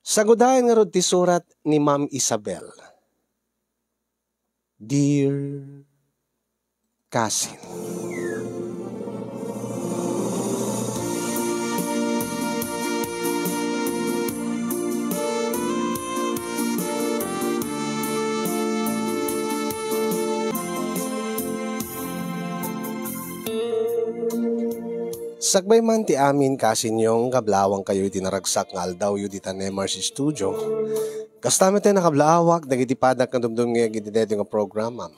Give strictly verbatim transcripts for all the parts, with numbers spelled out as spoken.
Sangudayan ngarud ti surat ni Ma'am Isabel. Dear Cousin. Sakbay man ti amin, Cousin Yong, kablaawankayo iti naragsak nga aldawyo dita Nemar's Studio. Kasta met ti nakablaawannak dagiti padak nga dumdumngeg iti daytoy nga programam.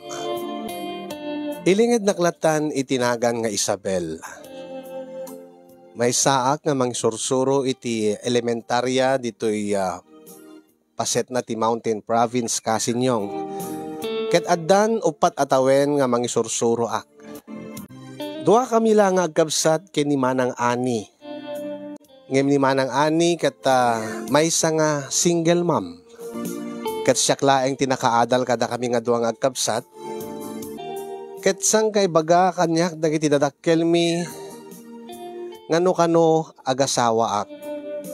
Ilingednak lattan iti nagan nga Isabel. Maysaak nga mangisursuro iti elementaria ditoy, ah, pasetna ti Mountain Province, Cousin Yong. Ket addan uppat a tawen nga mangisursuroak. Duakami la nga agkabsat ken ni Manang Ani. Ngem ni Manang Ani ket, ah, maysa nga single mom. Ket siak laeng ti nakaadal kadakami nga dua nga agkabsat. Ket saan kaibaga kaniak dagiti dadakkelmi nga no kano agasawaak.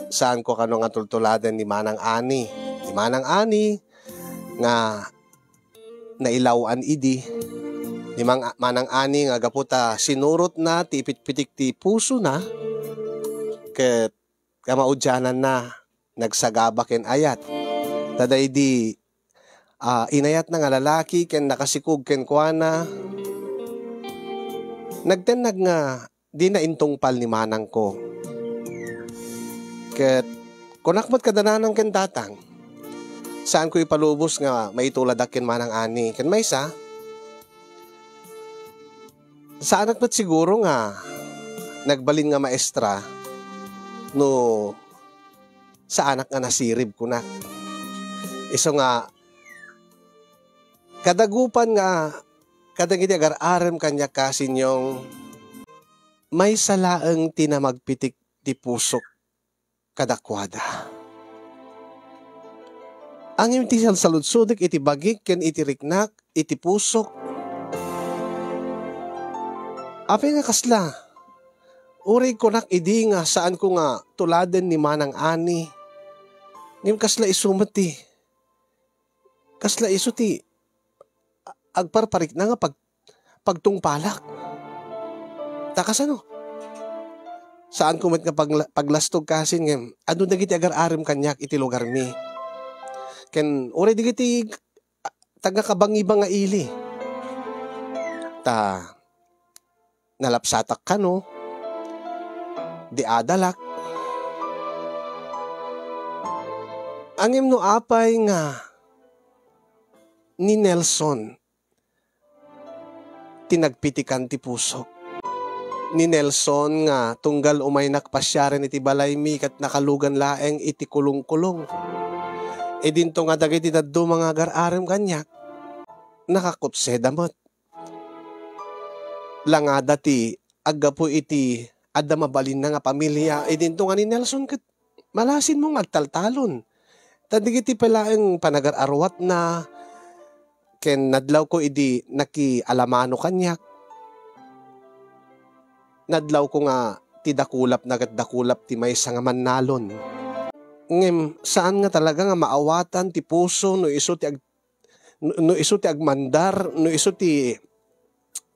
Saanko kano nga tultuladen ni Manang Ani. Ni Manang Ani nga nailaw-an idi. Ni Mang-, Manang Ani nga gapu ta sinurotna ti ipitpitik ti pusona, ket kamaudiananna, nagsagaba ken ayat. Ta daydi, ah, inayatna nga lalaki ken nakasikog kenkuana, nagtennag nga dina intungpal ni manangko. Ket kunak met kada nanang ken tatang, saanko ipalubos nga maituladak ken Manang Ani. Ken maysa, saanak met siguro nga nagbalin nga maestra no saanak nga nasirib, kunak. Isu nga, kadagupan nga kadagiti agar-arem kaniak, Cousin Yong, maysa laeng ti namagpitik ti pusok kadakuada. Ngem ti salsaludsodek iti bagik ken iti riknak, iti pusok. Apay nga kasla? Uray kunak idi nga saanko nga tuladen ni Manang Ani. Ngem kasla isu met ti, kasla isu ti a-, agparparikna nga pag-, pagtungpalak. Ta kasano? Saanko met nga pagla-, paglastog, Cousin, ngem adu dagiti agar-arem kaniak iti lugarmi. Ken uray dagiti a-, taga kabangiba nga ili. Ta nalapsatak kano, di adalak. Ngem no apay nga ni Nelson ti nagpitikan ti pusok. Ni Nelson nga tunggal umaynak pasiaren iti balaymi ket nakalugan laeng iti kulongkulong. Idinto nga dagiti dadduma nga agar-arem kaniak, nakakutseda met. Langada ti aggapu iti adda mabalinna nga pamilia, idinto nga ni Nelson ket malasinmo nga agtaltalon. Ta dagiti pay laeng panagar-aruatna ken nadlawko idi nakialamano kaniak. Nadlawko nga ti dakulapna ket dakulap ti maysa nga mannalon. Ngem saan nga talaga nga maawatan ti puso no isu ti ag-, no, no isu ti agmandar, no isu ti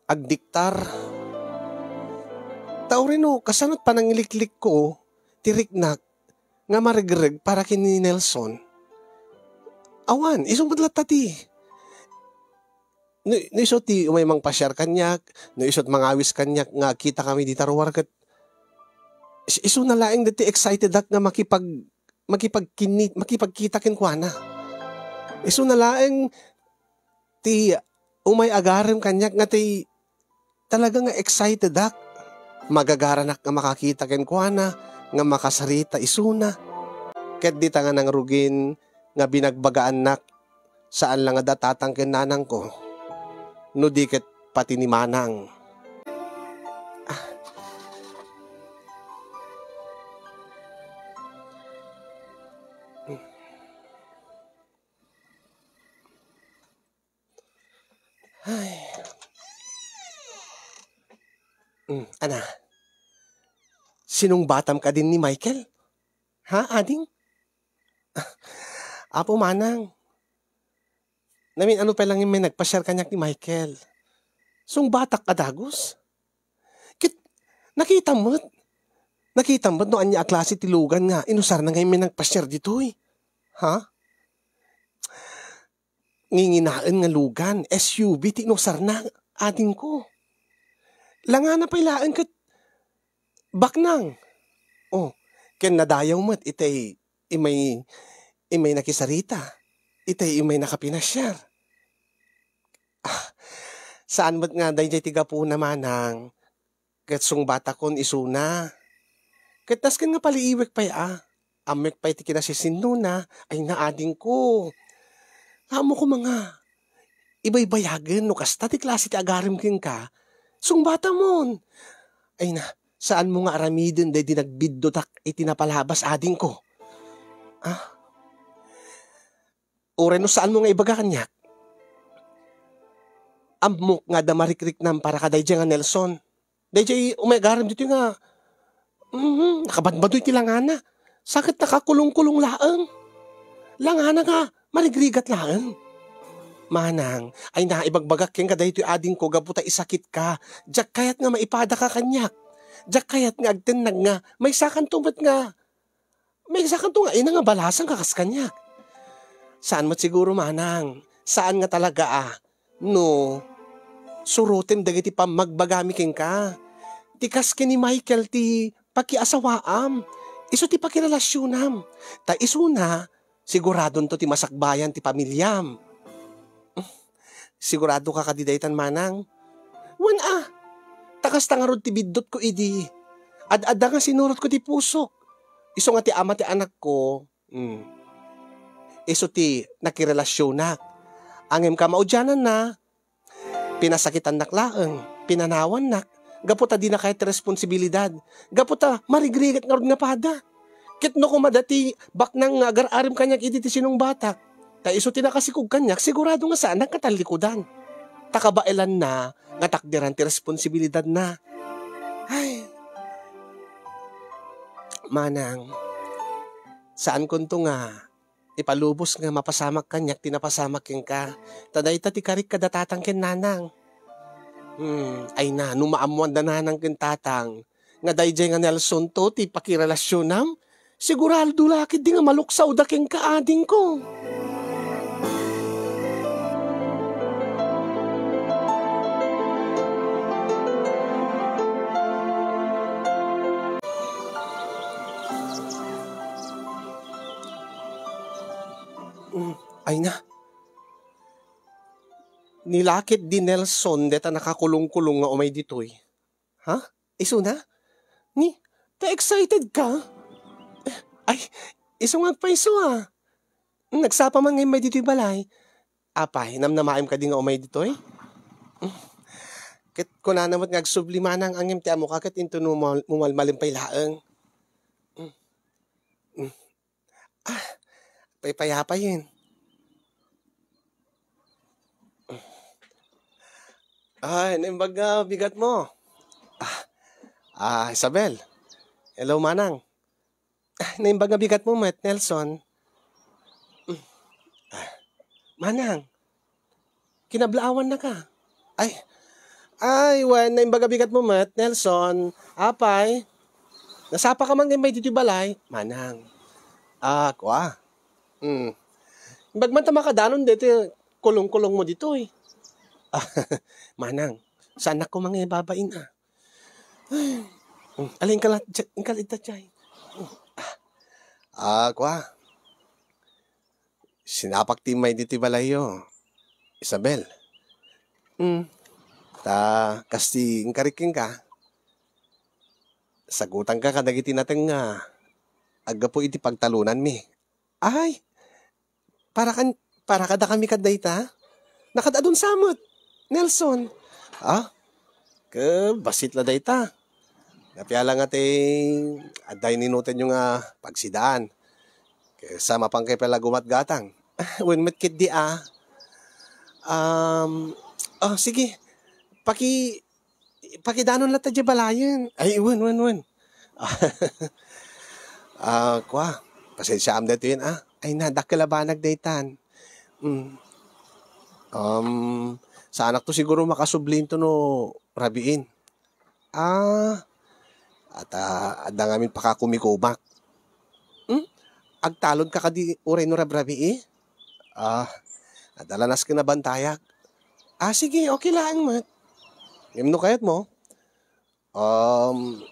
agdiktar. Ta uray no, kasano ti panangiliklikko ti riknak nga maregreg para ken ni Nelson? Awan, isu met latta ti, no, no isu ti umay mangpasiar kaniak, no isu ti mangawis kaniak nga agkitakami dita ruar ket is-, isuna laeng daytoy excited-ak nga makipag-, makipagkinni-, makipagkita kenkuana. Isuna laeng ti umay agarem kaniak nga ti talaga nga excited-ak. Magagaranak nga makakita kenkuana, nga makasarita isuna. Ket dita nga nangrugin nga binagbagaannak, saan la nga da tatang ken nanangko, no di ket pati ni manang. Ah. Ay. Mm, ana? Sinungbatam kadin ni Michael? Ha, ading? Apo Manang, namin-ano pay lang met nagpasiar kaniak ni Michael. Sungbatak a dagus. Ket nakitam met. Nakitam met no ania a klase ti lugan nga inusarna nga immay nagpasiar ditoy. Ha? Nginginaen nga lugan, S U V ti inusarna, adingko. Langana pay laeng ket baknang. Oh, ken nadayaw met itay imay, imay nakisarita, itay imay nakapinasiar. Ah, saan met nga daydiay ti gapuna, Manang, ket sungbatakon isuna. Ket nasken nga paliiwek pay a, ammok pay ti kinasisinnona, ay naadingko. Ammo koma nga, ibaybayagen no kasta ti klase ti agarem kenka, sungbatamon. Ay na, saanmo nga aramiden daydi nagbiddutak iti napalabas, adingko. Ah? Uray no saanmo nga ibaga kaniak. Ammok nga adda marikriknam para kadaydiay nga Nelson. Daydiay umay agarem ditoy nga, mhm, nakabadbadoy ti langana. Sa ket nakakulong-kulong laeng. Langana nga marigrigat laeng. Manang, ay na ibagbagak kenka daytoy adingko gapu ta isakitka. Diak kayat nga maipadaka kaniak. Diak kayat nga agtennag nga maysakanto met nga, maysakanto nga ina nga balasan ka kas kaniak. Saan met siguro, Manang. Saan nga talaga a. No, surotem dagiti pammagbagami kenka. Ti kas ken ni Michael ti pakiasawaam. Isu ti pakirelasionam. Ta isuna, siguradonto ti masakbayan ti pamiliam. Siguradoka kadi daytan, Manang? Wen a, ta kasta ngarud ti biddutko idi. Ad-adda nga sinurotko ti pusok. Isu nga ti ama ti anakko, mm, isu ti nakirelasionak. Ngem kamaudiananna, pinasakitannak laeng, pinanawannak, gapu ta dina kayat ti responsibilidad, gapu ta marigrigat ngarud nga pada. Ket no koma adda ti baknang nga agar-arem kaniak idi ti sinungbatak, ta isu ti nakasikog kaniak, sigurado nga saanak nga tallikudan. Ta kabaelanna nga takderan ti responsibilidadna. Ay, Manang, saankonto nga ipalubos nga mapasamak kaniak ti napasamak kenka. Ta dayta ti karik kada tatang ken nanang. Hmm, ay na, no maammoan da nanang ken tatang nga daydiay nga Nelson to ti pakirelasionam, sigurado la ketdi nga maluksawda kenka, adingko. Mm, ay na. Nilakit di Nelson deta nakakulong-kulong nga umay ditoy. Ha? Isuna? Ni, ta excited ka? Ay, isu nga agpayso a. Nagsapa man nga immay ditoy balay. Apay, namnamaem kadi nga umay ditoy? Ket kunana met nga agsubli, Manang, ngem ti ammoka ket intono mumal-, mumalmalem pay laeng. Ah, paypayapayen. Ay, naimbag nga bigatmo. Ah, ah, Isabel. Hello, Manang. Ah, naimbag nga bigatmo met, Nelson. Ah, Manang, kinablaawannaka. Ay, ay, wen, naimbag nga bigatmo met, Nelson. Apay, nasapaka man nga immay ditoy balay, Manang. Ah, kua. Hmm. Imbag man ta makadanon deti kulong-kulongmo ditoy. Manang, saanak koma nga ibabain a. Ay. Hmm, ala, inkala, inkala ita, jay. Ah, kua. Sinapak ti immay ditoy balayyo, Isabel. Hmm. Ta, kas ti inkarik kenka, sagutanka kadagiti nateng nga aggapu iti pagtalonanmi. Ay, para kan-, para kadakami kad dayta? Nakad-adun sa met, Nelson. Ah? Ket bassit la dayta. Napia la nga ti adda ininutenyo nga pagsidaan. Ket sa mapankayo pay la gumatgatang. Wen met ketdi a. Um, oh, sige. Paki-, pakidanon latta diay balayen. Ay, wen, wen, wen. Ah, kua, pasensiaam daytoyen a. Ay na, dakkel a banag daytan. Mm. Um, saanakto siguro makasublinto no rabiin. Ah, at, ah, adda ngamin pakakumikumak. Hmm? Agtalon ka kadi uray no rabrabii? Ah, adda la nasken a bantayag. Ah, sige, okay laeng met. Ngem no kayatmo, um,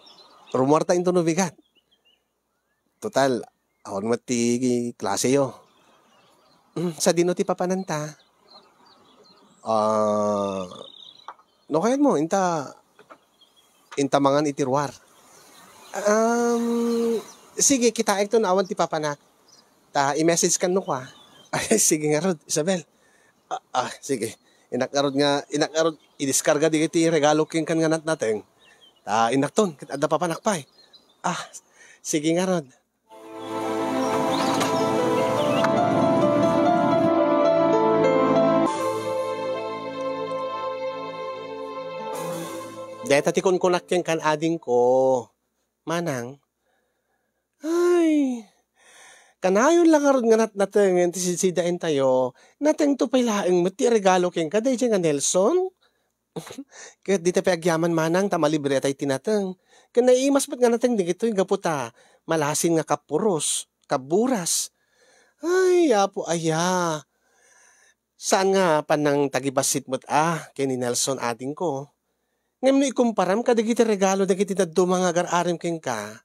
rumuarta into no bigat. Total, awan met ti klaseyo. Hmm, sadino ti papananta? Ah, no kayatmo, inta, inta mangan iti ruar. Um, sige, kitaekto no awan ti papanak. Ta i-message kan no kua. Ay, sige ngarud, Isabel. Ah, ah, sige. Innak ngarud nga, innak ngarud idiskarga digiti regalo kenkan nga natnateng. Ta innakton, ket adda papanak pay. Ah, sige ngarud. Dayta ti kunkunak kenkan adingko, Manang. Ay, kanayon la ngarud nga natnatengen ti sidsidaentayo, natengto pay laeng met ti regalo kenka daydiay nga Nelson. Ket dita pay agyaman manang ta malibre tay tinateng. Ket naiimas met nga nateng dagitoy gapu ta malasin nga kapuros, kaburas. Ay, Apo aya. Saan nga pannang tagibassit met a ken ni Nelson adingko. Ngem no ikumparam kadagiti regalo dagiti dadduma nga agar-arem kenka,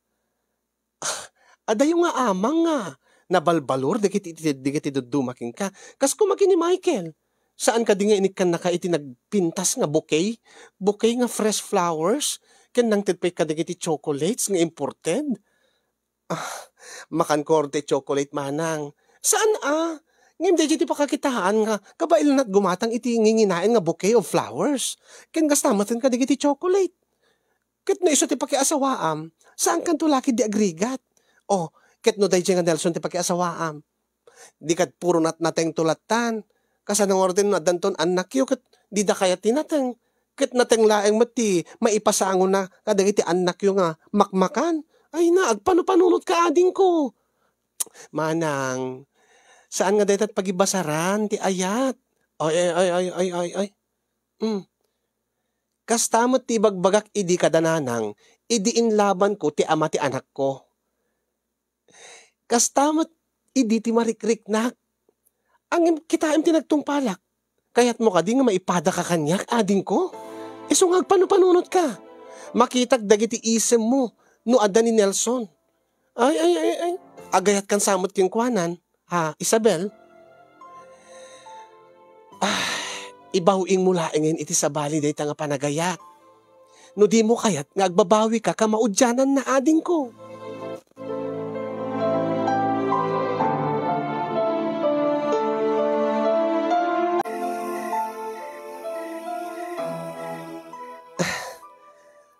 adayo nga amang nga nabalbalor dagiti, dagiti dadduma kenka. Kas koma ken ni Michael. Saan kadi nga inikkannaka iti nagpintas nga bouquet? Bouquet nga fresh flowers? Ken nangted pay kadagiti chocolates nga imported? Ah, makanko ti chocolate manang. Saan a? Ngem daydiay ti pakakitaan nga kabaelannak gumatang iti nginginaen nga bouquet of flowers. Ken kasta metten kadagiti chocolate. Ket no isu ti pakiasawaam, saankanto la ketdi agrigat. O, ket no daydiay nga Nelson ti pakiasawaam, di ket puro natnatengto lattan. Kasano ngaruden no addanton annakyo ket dida kayat ti nateng. Ket nateng laeng met ti maipasangona kadagiti annakyo nga makmakan. Ay na, agpanupanunotka adingko. Manang, saan nga dayta ti pagibasaran ti ayat? Ay, ay, ay, ay, ay, ay, ay. Hmm. Kasta met ti ibagbagak idi kada nanang, idi inlabanko ti ama ti anakko. Kasta met idi ti marikriknak. Ngem kitaem ti nagtungpalak. Kayatmo kadi nga maipadaka kaniak, adingko? Isu nga agpanupanunotka. Makitak dagiti isemmo no adda ni Nelson. Ay, ay, ay, ay. Agayatkan sa met kenkuanan, ha, Isabel? Ah, ibaw-ingmo laengen iti sabali dayta nga panagayat. No dimo kayat nga agbabawika, kamaudiananna, adingko.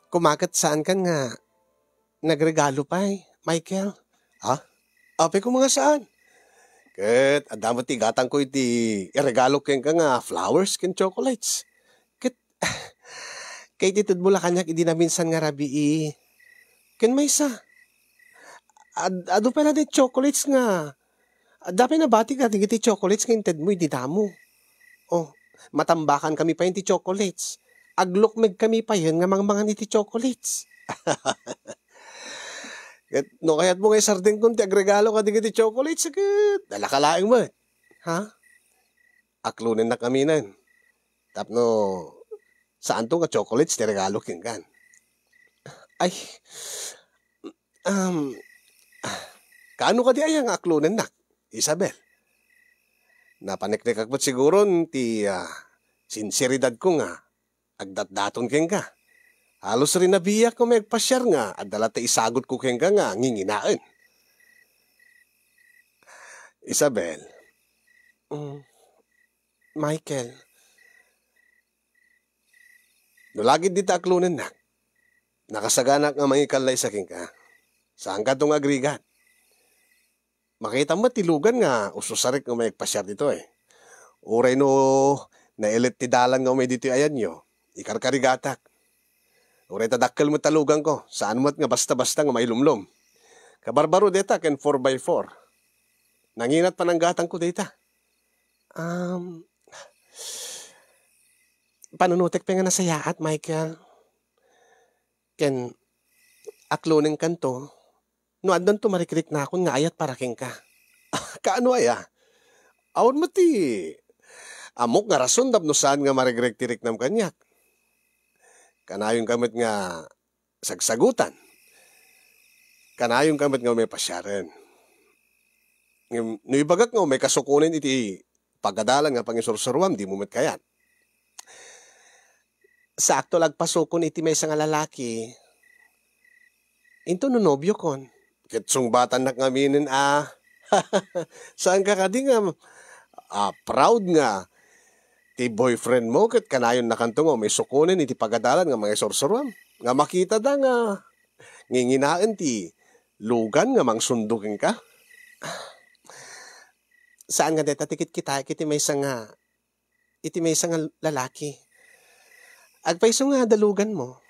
Kumaket saankan nga nagregalo pay, Michael? Ha? Apay ko nga saan. Ket adda met ti gatangko iti iregalo kenka nga flowers ken chocolates. Ket, ket itedmo la kaniak idi naminsan nga rabii. Ken maysa, ad-, adu pay la ti chocolates nga, adda pay nabati kadagiti chocolates nga intedmo idi damo. Oh, matambakan kami payen ti chocolates. Aglukmeg kami payen nga mangmangan iti chocolates. Ket no kayatmo nga isardengkon ti agregalo kadagiti chocolates, ket alaka laeng met. Ha? Aklonennak aminen. Tapno saanto nga chocolates ti regalo kenkan. Ay, um, kaano kadi aya nga aklonennak, Isabel? Napaneknekak met siguron ti, ah, sinseridadko nga agdatdaton kenka. Halos rinabiak nga umay agpasiar nga adda latta isagutko kenka nga nginginaen. Isabel. Mm, Michael. No lagid dita aklonennak, nakasaganak nga mangikallaysa kenka. Saankanto nga agrigat. Makitam met ti lugan nga ususarek nga umay agpasiar ditoy. Uray no nailet ti dalan nga umay ditoy ayanyo, ikarkarigatak. Uray ta dakkel met ta luganko, saan met nga basta-basta nga mailumlom. Kabarbaro deta ken four by four. Nanginat pananggatangko dayta. Um, panunotek pay nga nasayaat, Michael. Ken aklonenkanto, no addanto marikriknakon nga ayat para kenka. Kaano aya? Awan met ti ammok nga rason tapno saan nga marikrek ti riknam kaniak. Kanayonka met nga sagsagutan. Kanayonka met nga umay pasiaren. Ngem no ibagak nga umay kasukonen iti pagadalan nga pangisursuruam, dimo met kayat. Saakto la agpasukon iti maysa nga lalaki, inton no nobiokon. Ket sungbatannak ngaminen a, saanka kadi nga, ah, proud nga ti boyfriend mo ket kanayon nakanto nga umay sukonen iti pagadalan nga mangisursuruam, nga makitada nga nginginaen ti lugan nga mangsundo kenka? Saan nga dayta ti kitkitaek iti maysa nga iti maysa nga lalaki. Agpayso nga daluganmo,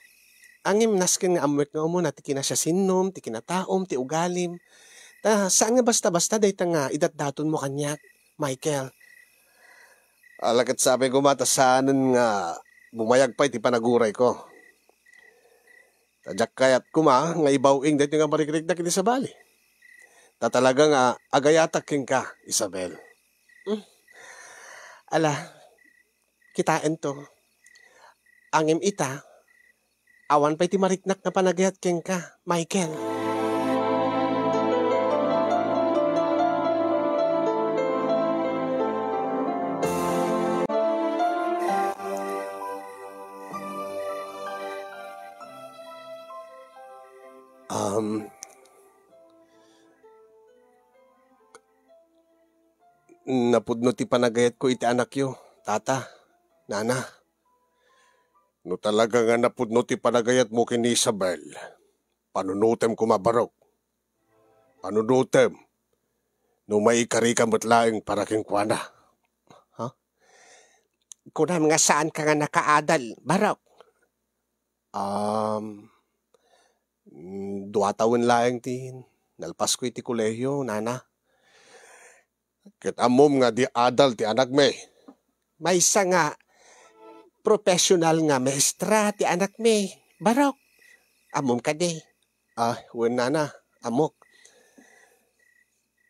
ngem nasken nga ammoek nga umuna ti kinasiasinnom, ti kinataom, ti ugalim. Ta saan nga basta-basta dayta nga idatdatonmo kaniak, Michael. Ala ket sapay koma ta saanen nga bumayag pay ti panagurayko. Ta diak kayat koma nga ibaw-ing daytoy nga marikriknak iti sabali. Ta talaga nga agayatak kenka, Isabel. Mm. Ala, kitaento. Ngem ita, awan pay ti mariknak nga panagayat kenka, Michael. Um, napudno ti panagayatko iti anakyo, tata, nana. No talaga nga napudno ti panagayatmo ken ni Isabel, panunotem koma, Barok. Panunotem. No maikarika met laeng para kenkuana. Ha? Kunam nga saanka nga nakaadal, Barok. Um, mm, dua tawen laeng ti nalpasko iti kolehio, nana. Ket ammom nga di adal ti anakmi. Maysa nga professional nga maestra ti anakmi, Barok. Ammom kadi? Ah, wen, nana, ammok.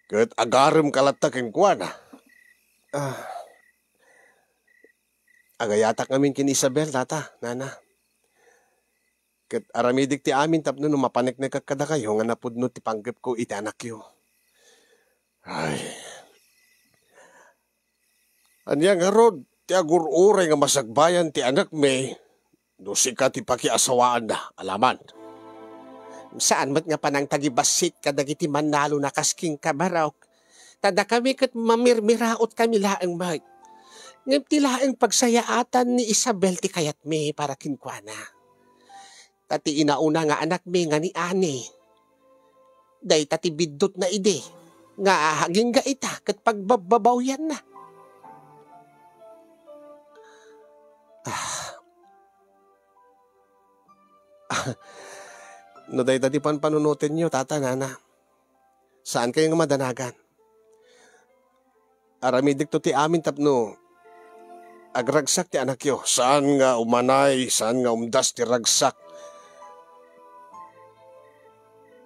Ket agaremka latta kenkuana. Ah, agayatak ngamin ken Isabel, tata, nana. Ket aramidek ti amin tapno no mapaneknekak kadakayo nga napudno ti panggepko iti anakyo. Ay. Ania ngarud ti agur-uray nga masagbayan ti anakmi no sika ti pakiasawaanna, Alaman? Saan met nga panangtagibassit kadagiti mannalona kas kenka, Barok. Ta dakami ket mamirmiraotkami laeng met. Ngem ti laeng pagsayaatan ni Isabel ti kayatmi para kenkuana. Ta ti inauna nga anakmi nga ni Ani, dayta ti biddutna idi nga agingga ita ket pagbabbabawianna. Ah. No dayta ti panpanunotenyo, tata, nana, saankayo nga madanagan. Aramidekto ti amin tapno agragsak ti anakyo. Saan nga umanay, saan nga umdas ti ragsak.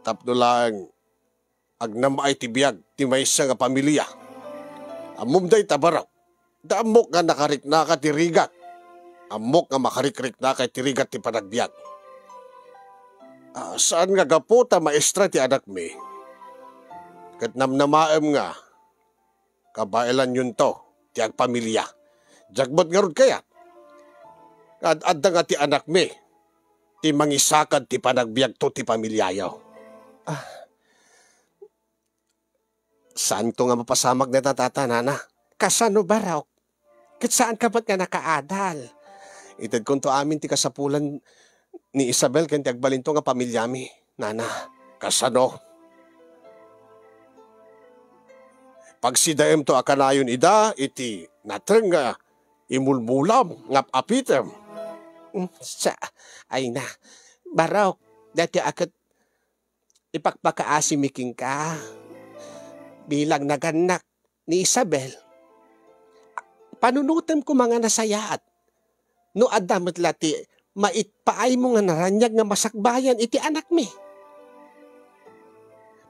Tapno laeng agnam-ay ti biag ti maysa nga pamilia. Ammom dayta, Barok. Ta ammok nga nakariknaka ti rigat. Ammok nga makarikriknaka ti rigat ti panagbiag. Ah, saan nga gapu ta maestra ti anakmi, ket namnamaem nga kabaelanyonto ti agpamilia. Diak met ngarud kayat. Ad-adda nga ti anakmi ti mangisakad ti panagbiagto ti pamiliayo. Ah, saanto nga mapasamak dayta, tata, nana? Kasano, Barok? Ket saanka met nga nakaadal. Itedkonto amin ti kasapulan ni Isabel ken ti agbalinto nga pamiliami, nana. Kasano? Pagsidaemto a kanayon ida iti nateng nga imulmulam nga ap-apitem. Mm, sa, ay na. Barok, dati a ket ipakpakaasimi kenka. Bilang nagannak ni Isabel, panunotem koma nga nasayaat no adda met la ti maitpaaymo nga naraniag nga masakbayan iti anakmi.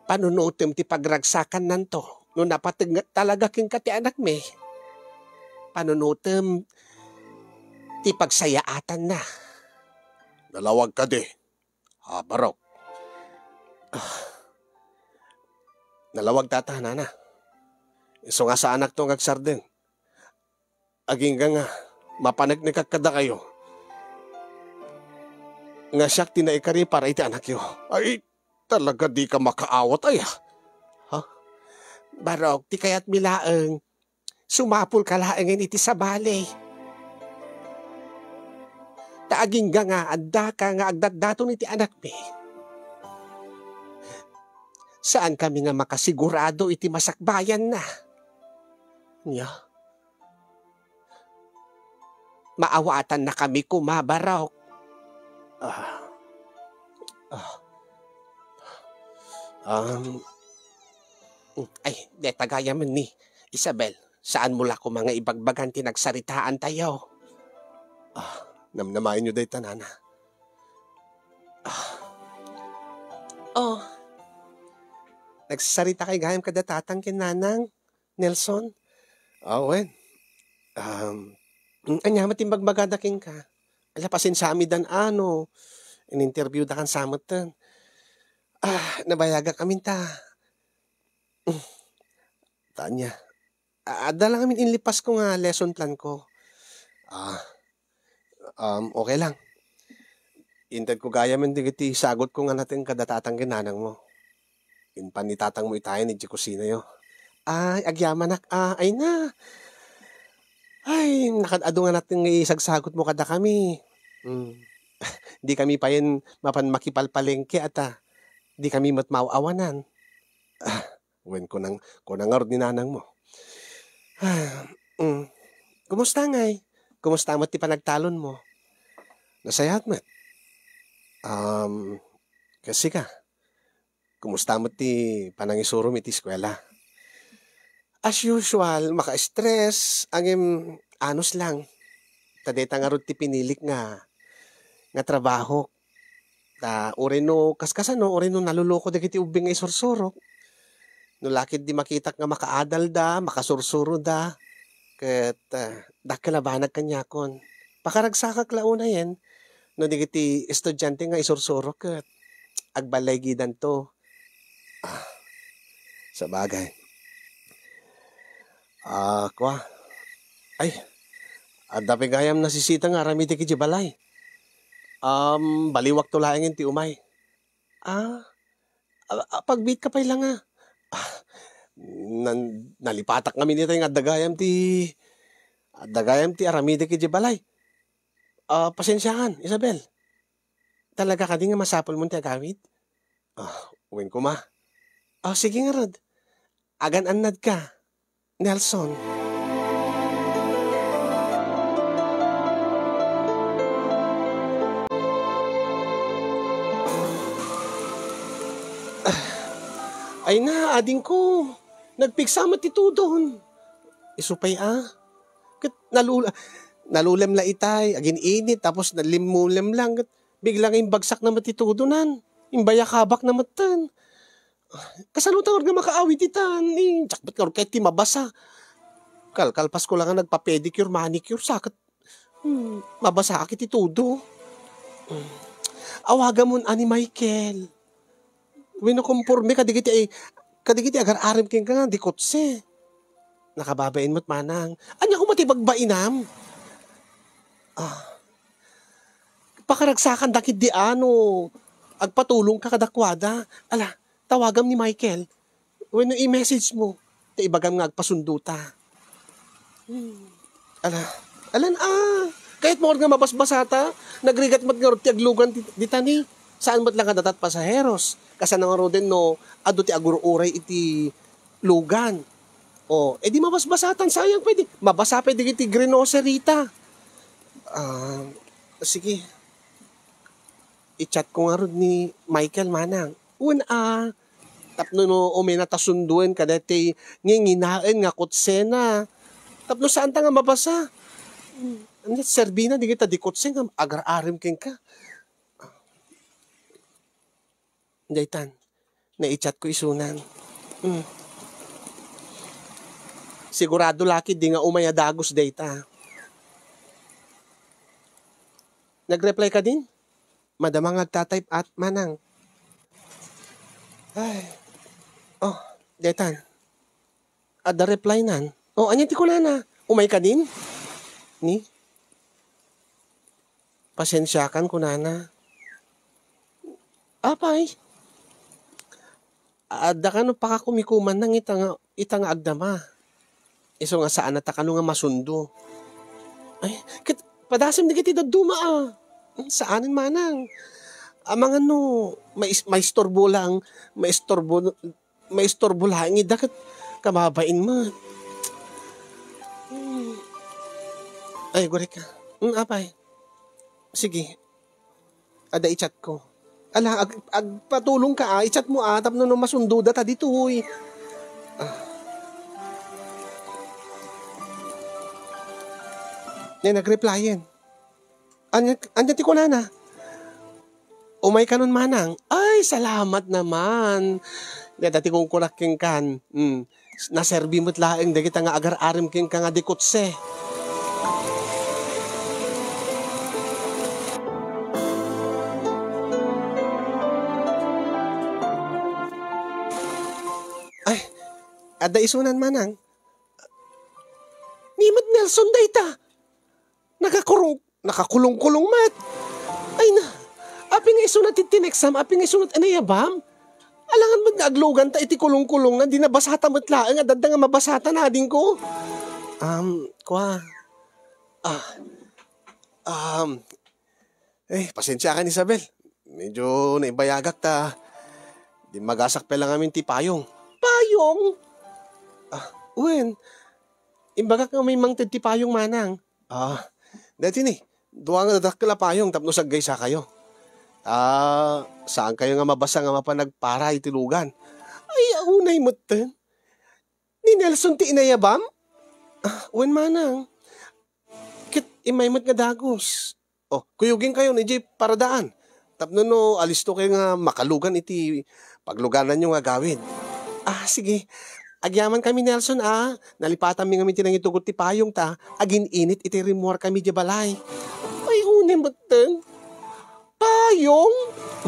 Panunotem ti pagragsakannanto no napateg nga talaga kenka ti anakmi. Panunotem ti pagsayaatanna. Nalawag kadi, a, Barok? Ah, nalawag, Tata, Nana. Isu nga saanakto nga agsardeng. Agingga nga mapaneknekak kadakayo nga siak ti naikari para iti anakyo. Ay, talaga dika makaawat, aya? Ha? Barok, ti kayatmi laeng, sumapulka laengen iti sabali. Ta agingga nga addaka nga agdatdaton iti anakmi, saankami nga makasigurado iti masakbayanna. Nia, maawatannakami koma, Barok. Ah. Ah. Um, ay, deta gayamen ni Isabel. Saanmo la koma nga ibagbagan ti nagsaritaantayo. Ah, namnamaenyo dayta, Nana. Ah. Oh. Nagsaritakay gayam kada tatang ken nanang, Nelson? Ah, wen. Um, ania met ti imbagbaga da kenka? Ala, pasensiaam idan a no in-interview da kan sa metten. Ah, nabayagak amin ta. Tanya. A-, adda lang amin inlipasko nga lesson plan ko. Ah, um, okay lang. Intedko gayamen dagiti sagutko nga nateng kada tatang ken nanangmo. Impan ni tatangmo itayen idiay kusinayo. Ay, agyamanak, ah, ay na. Ay, nakad-adu nga nateng nga isagsagutmo kadakami. Hmm. Dikami payen mapan makipalpalengke ata. Dikami met maaw-awanan. Ah, wen kunang, kuna ngarud ni nanangmo. Ah, mm. Kumusta ngay? Kumusta met ti panagtalonmo? Nasayaat met. Um, kas sika, kumusta met ti panangisurom iti eskuela? As usual, maka-stress, ngem anus lang. Ta dayta ngarud ti pinilik nga, nga trabahok. Ta uray no kaskasano, uray no naluloko dagiti ubbing nga isursurok. No la ketdi makitak nga makaadalda, makasursuroda, ket, ah, dakkel a banag kaniakon. Pakaragsakak la unayen no dagiti estudiante nga isursurok ket agballaygidanto. Ah, sabagay. Ah, kua. Ay, adda pay gayam nasisita nga aramidek idiay balay. Um, baliwakto laengen ti umay. Ah, a-, a-, pagbiitka pay la nga. Ah, nan-, nalipatak ngamin itay nga adda gayam ti, adda gayam ti aramidek idiay balay. Ah, pasensiaan, Isabel. Talaga kadi nga masapulmon ti agawid? Ah, wen koma. Ah, sige ngarud. Agan-annadka, Nelson. Ay na, adingko. Nagpigsa met ti tudon. Isu pay a. Ket nalul-, nalulem la itay, agin-init, tapos nalimmulem lang. Ket bigla nga imbagsakna met ti tudonan. Imbayakabakna metten. Kasano ta nga makaawid itan? Eh, diak met ngarud kayat ti mabasa. Kalkalpasko la nga nagpa-pedicure, manicure, sa ket, hmm, mabasaak iti tudo. Hmm. Awagamon a ni Michael. Wenno komporme kadagiti, kadagiti agar-arem kenka nga di kotse. Nakababain met manang. Ania koma ti bagbainam? Ah. Pakaragsakan dakit di ano, agpatulongka kadakuada. Ala, tawagam ni Michael. Wenno i-message mo. Ta ibagam nga agpasundo ta. Hmm. Ala, alan, ah, kayat mo nga mabasbasata, nagrigat met ngarud ti aglugan di, di tani. Saan met lang nga datat pasaheros. Kasano ngaruden no, adu ti agur-uray iti lugan. O, edi mabasbasatan, sayang pay di. Mabasa pay dagiti grinoserita. Ah, sige. I-chat ko ngarud ni Michael manang. Wen a, Tapno no umayna ta sunduen kadaytoy nginginaen nga kutsena. Tapno saanta nga mabasa. Ania serbina dagita di kutse nga agar-arim kenka. Daytan, naichat ko isunan. Hmm. Sigurado la ketdi nga umay a dagus dayta. Nag-reply kadin? Madama nga agta-type at manang. Ay. Oh, daytan. Adda reply nan. Oh, ania ti kunana? Umay kadin? Ni? Pasensiakan kunana. Apay? Adda kano pakakumikuman nang ita nga, ita nga agdama. Isu nga saan a ta kano nga masundo. Ay, ket padasem dagiti dadduma a. Saanen manang. Amangan no mais-, maisturbo lang, maisturbo, maisturbo laeng ida ket kababain met. Hmm. Ay, gurika. Hmm, apay. Sige. Adda i-chat ko. Ala, ag-, agpatulong ka, ah. I-chat mo, ah, tapno no masundo data ditoy. Ah. Ne, nag-replyen. Anya, anya ti kunana? Umay kanon manang. Ay, salamat naman. Dayta ti kunkunak kenkan. Hmm. Naserbi met laeng dagita nga agar-arim kenka nga di kutse. Ay, adda isunan manang. Ni met Nelson dayta. Nakakurong, nakakulong-kulong met. Ay na, apay nga isunat ti tineksam, apay nga isunat inayabam? Alangan met nga agluganta iti kulong-kulongna, di nabasata met laeng, adda nga mabasata, adingko. Um, kua. Ah, um, eh, pasensiakan, Isabel. Medyo naibayagak ta. Di magasak pay lang amin ti payong. Payong? Ah, wen. Imbagak nga may mangted ti payong manang. Ah, daytoy ni, dua nga dadakkel a payong tapno saggaysakayo. Ah, saankayo nga mabasa nga mapan nagpara iti lugan. Ay, unay metten. Ni Nelson ti inayabam? Ah, wen manang. Ket immay met nga dagus. Oh, kuyugenkayon idiay paradaan. Tapno no alistokayo nga makalugan iti paglugananyo nga gawid. Ah, sige. Agyamankami, Nelson, ah. Nalipatanmi ngamin ti nangitugot ti payong ta agin-init iti rimmuarkami idiay balay. Ay, unay metten. Payong?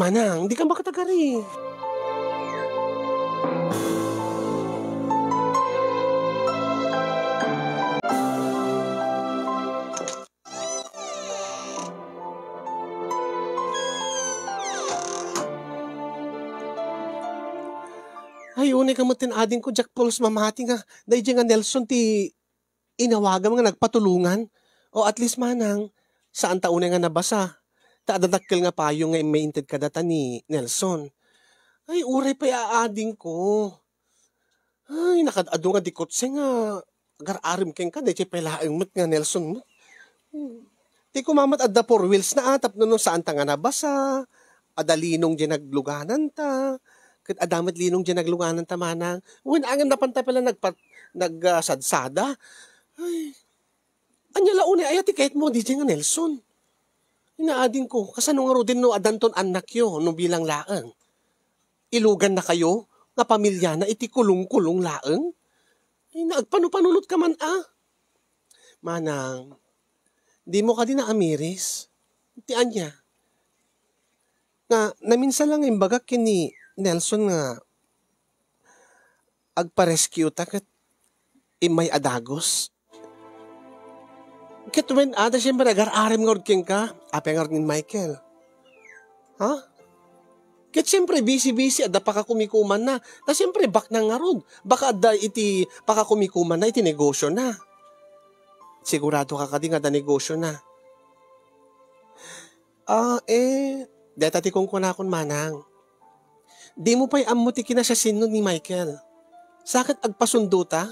Manang, dika makatagari. Ay, unay ka metten, adingko, diak pulos mamati nga daydiay nga Nelson ti inawagam nga nagpatulongan. O at least manang, saan ta unay nga nabasa. Ta adda dakkel nga payong nga immay inted kadata ni Nelson. Ay, uray pay a adingko. Ay, nakaad-adu nga di kutse nga agar-arim kenka, daydiay pay laeng met nga Nelson met. Hmm. Ti kumamat adda four wheels na, ah, tapno no saan ta nga nabasa, adda linong diay naglugananta, ket adda met linong diay naglugananta manang. Wen, ngem napanta pay la nagpat-, nag, ah, sadsada. Ay, ania la unay aya ti kayatmo, daydiay nga Nelson? Inaadingko, kasano ngaruden no addanton annakyo, no bilang laeng? Ilugannakayo nga pamiliana iti kulong-kulong laeng? Ay, naagpanupanunot ka man, ah. Manang, dimo kadi naamiris? Ti ania? Nga, naminsan lang nga imbagak ken ni Nelson nga agpa-rescue ta ket immay a dagus. Ket wen, ada, siempre, agar-arim ngarud kenka. Apay ngarud ni Michael? Ha? Ket siempre, busy-busy, adda pakakumikumanna. Ta siempre, baknang ngarud. Baka adda iti pakakumikumanna iti negosiona. Sigurado ka kadi nga adda negosiona? Ah, eh, dayta ti kunkunakon, manang. Dimo pay ammo ti kinasiasino ni Michael. Sa ket agpasundo ta?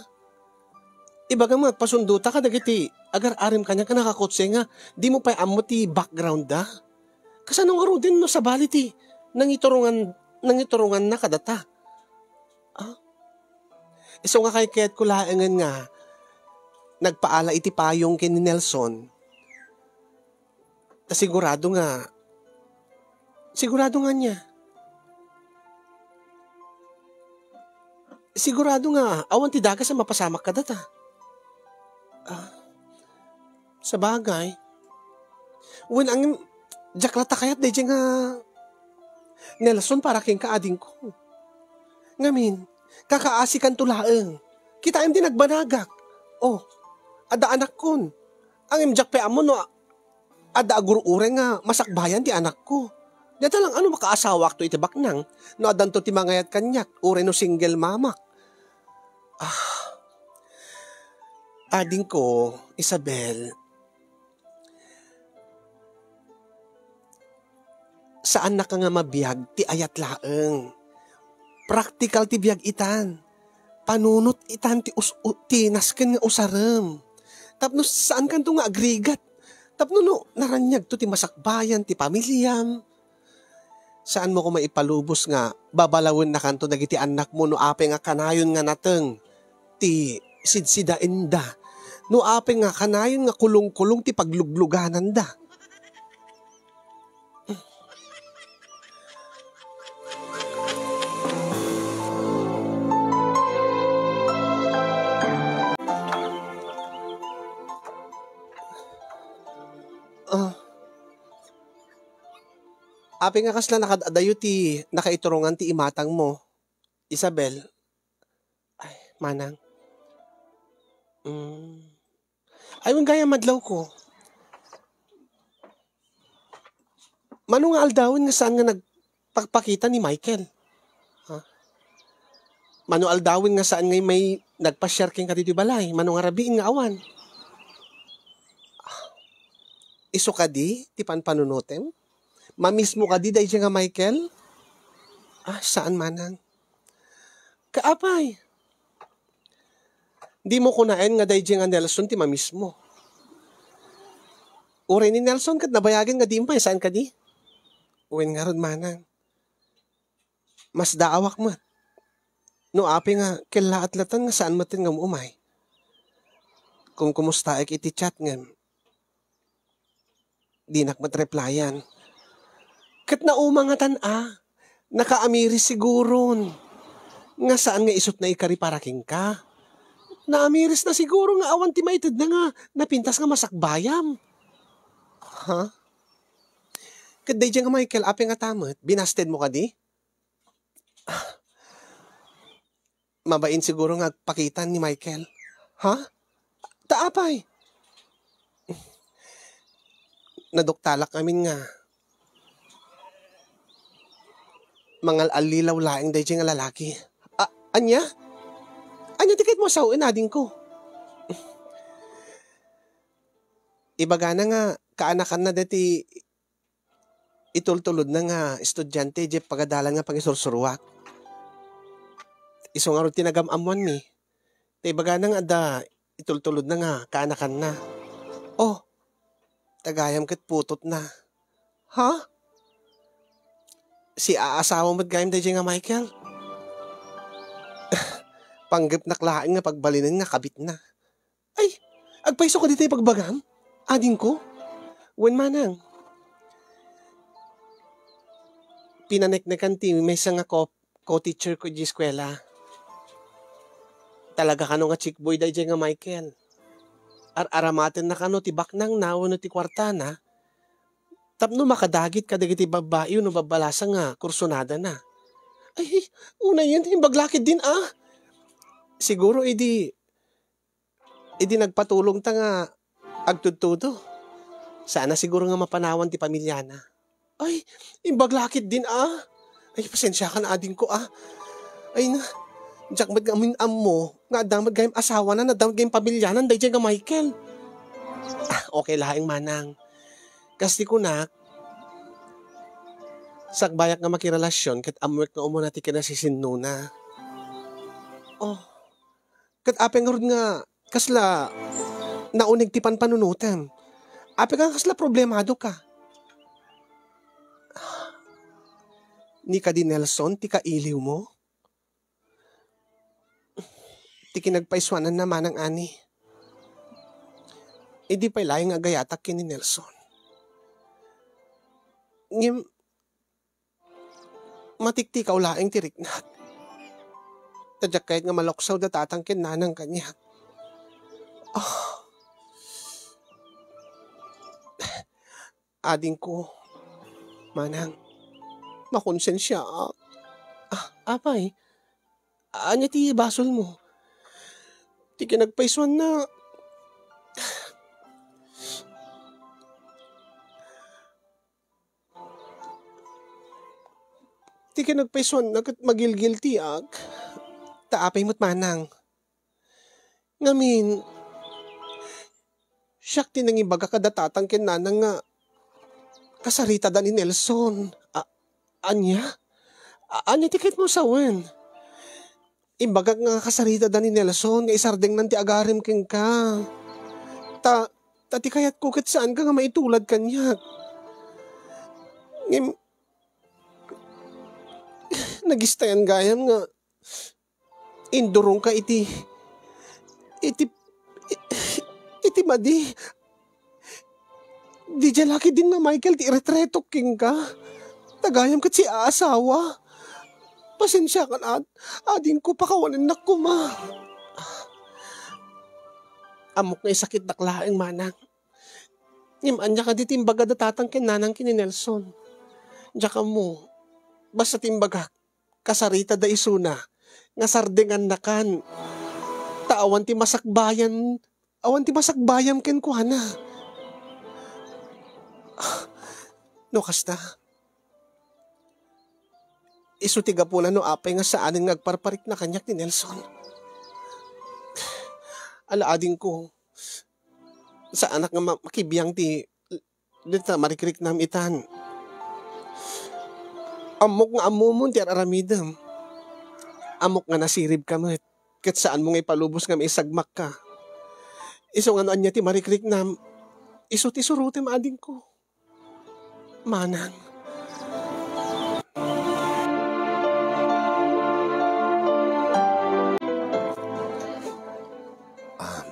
Ibagam nga agpasundo ta kadagiti agar-arim kaniak a nakakotse nga dimo pay ammo ti background da. Kasano ngaruden no sabali ti nangiturongan, nangituronganna kadata? Ah? Isu nga kaykayatko laengen nga nagpaala iti payong ken ni Nelson. Ta sigurado nga, sigurado nga ania? Sigurado nga awan ti dakes a mapasamak kadata. Ah, sabagay. Wen, ang, diak latta kayat daydiay nga Nelson para kenka, adingko. Ngamin, kakaasikanto laeng. Kitaem ti nagbanagak. Oh, adda anakkon. Ngem diak pay ammo no a-, adda agur-uray nga masakbayan ti anakko. Dayta lang, ano, makaasawakto iti baknang no addanto ti mangayat kaniak, uray no single mamak. Ah, adingko, Isabel, saannaka nga mabiag ti ayat laeng. Praktikal ti biag itan. Panunot itan ti us-, u-, ti nasken nga usarem. Tapno saankanto nga agrigat. Tapno no naraniagto ti masakbayan ti pamiliam, saanmo koma ipalubos nga babalawennakanto dagiti annakmo no apay nga kanayon nga nateng ti sidsidaenda. No apay nga kanayon nga kulong-kulong ti pagluglugananda. Ah. Apay nga kasla nakad-adayo ti nakaiturongan ti imatangmo, Isabel? Ay, manang. Mm. Ay, wen gayam adlawko. Mano nga aldawen nga saan nga nagpakpakita ni Michael? Ha? Mano aldawen nga saan nga may nagpasiar kenka ditoy balay? Mano nga rabiin nga awan? Ah, isu kadi ti panpanunotem? Mamismo kadi daydiay nga Michael? Ah, saan manang. Kaapay? Dimo kunaen nga daydiay nga Nelson ti mamismo. Uray ni Nelson ket nabayagen nga di umay, saan kadi? Wen ngarud, manang. Masdaawak met. No apay nga kellaat latan nga saan metten nga um-umay. Kumkumustaek iti chat ngem dinak met replyan. Ket naumangatan a, nakaamiris siguron. Nga saan nga isut naikari para kenka. Naamirisna siguro nga awan ti maitedna nga napintas nga masakbayam. Ha? Ket daydiay nga Michael, apay nga ta met, binastedmo kadi? Mabain siguro nga agpakita ni Michael. Ha? Ta apay? Naduktalak amin nga mangal-allilaw laeng daydiay nga lalaki. A-, ania? Ania ti kayatmo a sawen, adingko? Ibagana nga kaanakanna daytoy itultulodna nga estudiante idiay pagadalan nga pangisursuruak. Isu ngarud ti nagam-ammoanmi. Ta ibagana nga adda itultulodna nga kaanakanna. Oh, ta gayam ket putotna. Ha? Siaasawa met gayam daydiay nga Michael? Panggepnak laeng nga pagbalinen nga kabitna. Ay, agpayso kadi ti ibagbagam, adingko? Wen manang, pinaneknekan ti maysa nga co-, co-teacher ko idiay eskuela. Talaga kano nga chickboy daydiay nga Michael. Ar-aramatenna kano ti baknangna wenno ti kuartana tapno makadagit kadagiti babbai wenno babbalasa nga kursunadana. Ay, unayen, imbag la ketdin a. Siguro idi idi nagpatulongta nga agtudtudo, saanna siguro nga mapanawan ti pamiliana. Ay, imbag la ketdin a. Ay, pasensiakan, adingko a. Ay na, diak met nga amin-ammo nga adda met gayam asawana, adda met gayam pamiliana daydiay nga Michael. Ah, okay laeng, manang. Kas ti kunak, sakbayak nga makirelasion ket ammoek nga umuna ti kinasisinnona. Oh. Ket apay ngarud nga kasla nauneg ti panpanunotem? Apay nga kasla problemadoka? Ni kadi Nelson ti kailiwmo? ti kinagpaisuananna, Manang Ani. Idi pay laeng nga agayatak ken ni Nelson. Ngem, matiktikaw laeng ti riknak. Ta diak kayat nga maluksaw da tatang ken nanang kaniak. Ah. Adingko, Manang, makonsensiaak. Ah, apay, ania ti basolmo? Ti kinagpaisuanna, ti kinagpaisuanna ket magilgiltiak. Ta apay met, Manang? Ngamin, siak ti nangibaga kada tatang ken nanang nga kasaritada ni Nelson. A-, ania? A-, ania ti kayatmo sawen? Imbagak nga kasaritada ni Nelson nga isardengnan ti agarim kenka. Ta, ta ti kayatko ket saanka nga maitulad kaniak. Ngem, nagistayan gayam nga indurongka iti, iti, iti madi. Diay la ketdin, Michael, ti iretretok kenka. Ta gayam ket siak a asawa. Pasensiakan, ad-, adingko, pakawanennak koma. Ammok nga isakitdak laeng, Manang. Ngem ania kadi ti imbagada tatang ken nanang ken ni Nelson? Diak ammo. Basta ti imbagak, kasaritada isuna nga sardengannakan. Ta awan ti masakbayan, awan ti masakbayam kenkuana. No kasta, isu ti gapuna no apay nga saanen nga agparparikna kaniak ni Nelson. Ala, adingko, saanak nga ma-, makibiang ti dita marikriknam itan. Ammok nga ammomon ti ar-aramidem. Ammok nga nasiribka met, ket saanmo nga ipalubos nga maisagmakka. Isu nga no ania ti marikriknam, isu ti surotem, adingko. Manang. Ah,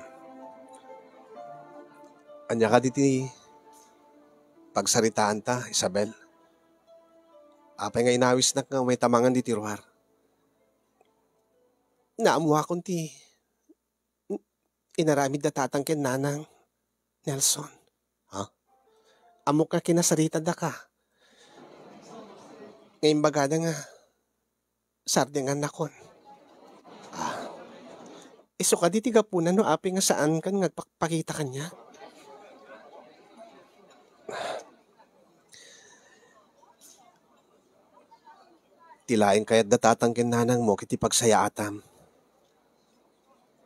ania kadi ti pagsaritaanta, Isabel? Apay nga inawisnak nga umay tamangan ditoy ruar? Naammoakon ti inaramidda tatang ken nanang, Nelson. Ha? Ammok nga kinasaritadaka. Nga imbagada nga sardengannakon. Ah. Isu kadi ti gapuna no apay nga saankan nga agpakpakita kaniak? Ti laeng kayatda tatang ken nanangmo ket ti pagsayaatam.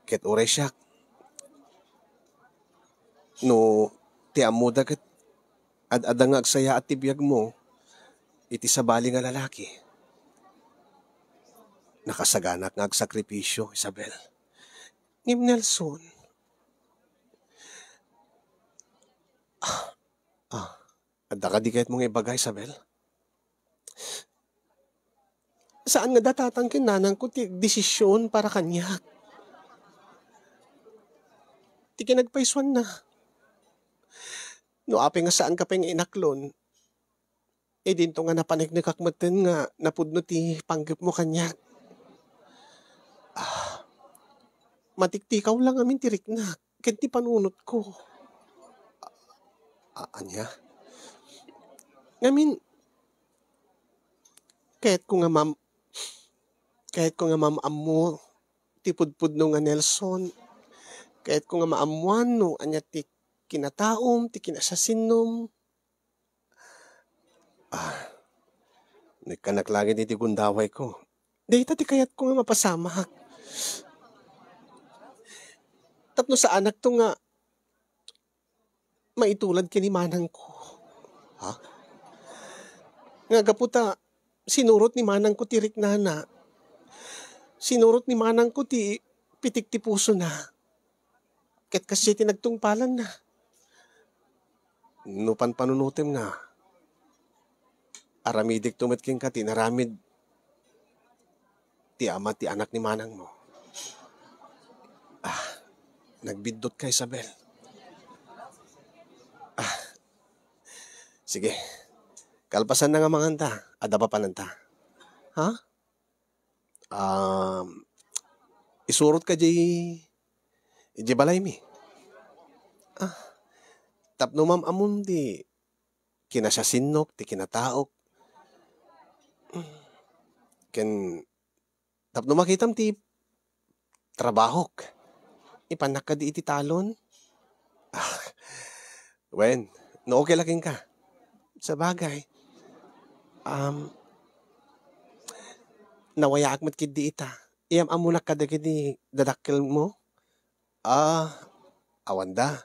Ket uray siak, no ti ammoda ket ad-adda nga agsayaat ti biagmo iti sabali nga lalaki. Nakasaganak nga agsakripisio, Isabel. Ngem Nelson, ah, ah, adda kadi kayatmo nga ibaga, Isabel? Saan nga da tatang ken nanangko ti agdesisyon para kaniak. Ti kinagpaysuanna, no apay nga saanka pay nga inaklon, idinto nga napaneknekak metten nga napudno ti panggepmo kaniak. Ah, matiktikaw la ngamin ti riknak ken ti panunotko. A-, ania? Ngamin, kayatko nga mam-, kayatko nga mam-ammo ti pudpudno nga Nelson. Kayatko nga maammoan no ania ti kinataom, ti kinasasinnom. Ah, no ikkanak laeng iti gundawayko, dayta ti kayatko nga mapasamak. Tapno saanakto nga maitulad ken ni manangko. Ha? Nga gapu ta sinurot ni manangko ti riknana. Sinurot ni manangko ti pitik ti pusona. Ket kasdiay ti nagtungpalanna. No panpanunotem nga, aramidekto met kenka ti inaramid ti ama ti anak ni manangmo. Nagbiddutka, Isabel. Ah, sige. Kalpasanna nga manganta, adda papananta. Ha? Um, isurotka diay, diay balaymi. Ah, tapno maam-ammom ti kinasiasinnok, ti kinataok. Ken tapno makitam ti trabahok. Ipannak kadi iti talon? Ah, wen, no okay la kenka. Sabagay, um, nawayaak met ketdi ita. Iyam-ammonak kadagiti dadakkelmo? Ah, awanda.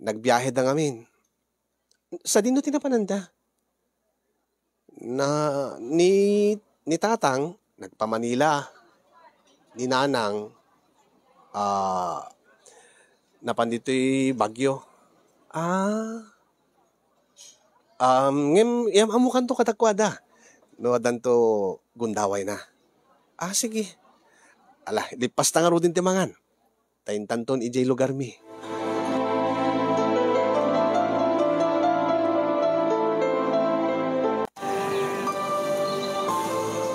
Nagbiaheda ngamin. Sadino ti napananda? Na, ni, ni tatang, nagpa-Manila. Ni nanang, ah, napan ditoy Baguio. Ah. Um, ngem, iyam-ammokanto kadakuada. No addanto gundawayna. Ah, sige. Ala, lippasta ngaruden ti mangan. Ta intanton idiay lugarmi.